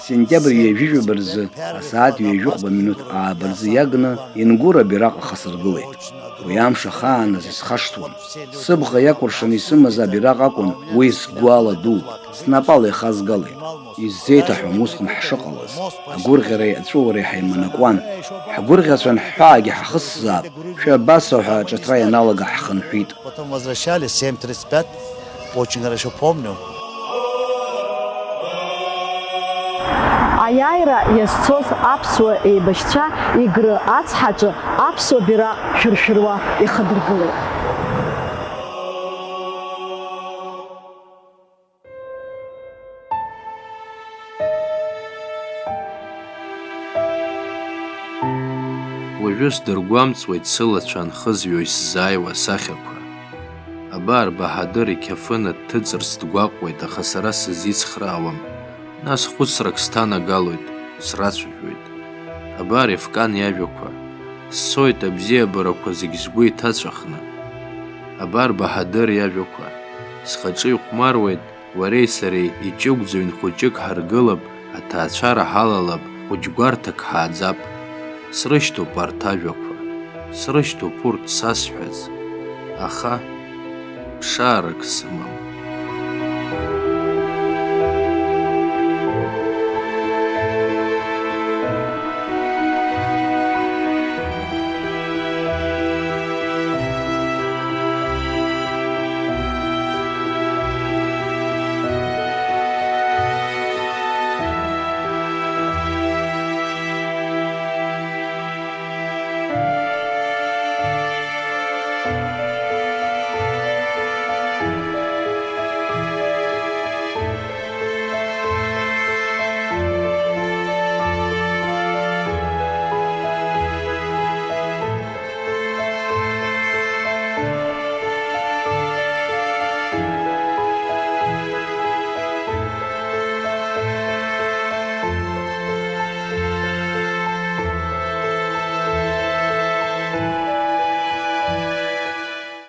Сентиабр ҩажәи жәаба рзы асааҭ ҩажәихәба минуҭ ааба рзы иагны Ингур абираҟ ахасыргылеит. Уи амш ахааназ исхашҭуам. Сыбӷа иакәыршаны исымаз абираҟ акәын уи сгәы ала дууп, снапала ихазгалеит. Исзеиҭаҳәом усҟан ҳшыҟалаз. Агәырӷьареи аҵәыуареи ҳаиманакуан. Ҳгәырӷьацәан, ҳҳәаагьы ҳахысзаап. Шәа абас ҳәа аҿыҭра ианалага ҳхынҳәит. Потом возвращались, семь тридцать пять, очень хорошо помню. Аиааира иазцоз аԥсуа еибашьцәа Игры ацҳаҿы аԥсуа бираҟ шәыршәыруа ихадыргылеит. Уажәы сдыргәамҵуеит сылацәа анхызҩо исзааиуа асахьақәа. Абар, Баҳадыр иқьафына дҭыҵырц дгәаҟуеит, аха сара сызицхраауам. Нас хәыцрак сҭанагалоит, срацәажәоит. Абар Ефкан иажәақәа, сцоит абзиабарақәа зегь сгәы иҭаҵәахны. Абар Баҳадыр иажәақәа, схаҿы ихәмаруеит, уареи сареи иҷыгәӡа ҩын хәыҷык ҳаргылап, аҭаацәара ҳалалап, хәыҷ гәарҭак ҳааӡап. Срышьҭоуп арҭ ажәақәа, срышьҭоуп урҭ сазҳәаз. Аха ԥшаарак сымам.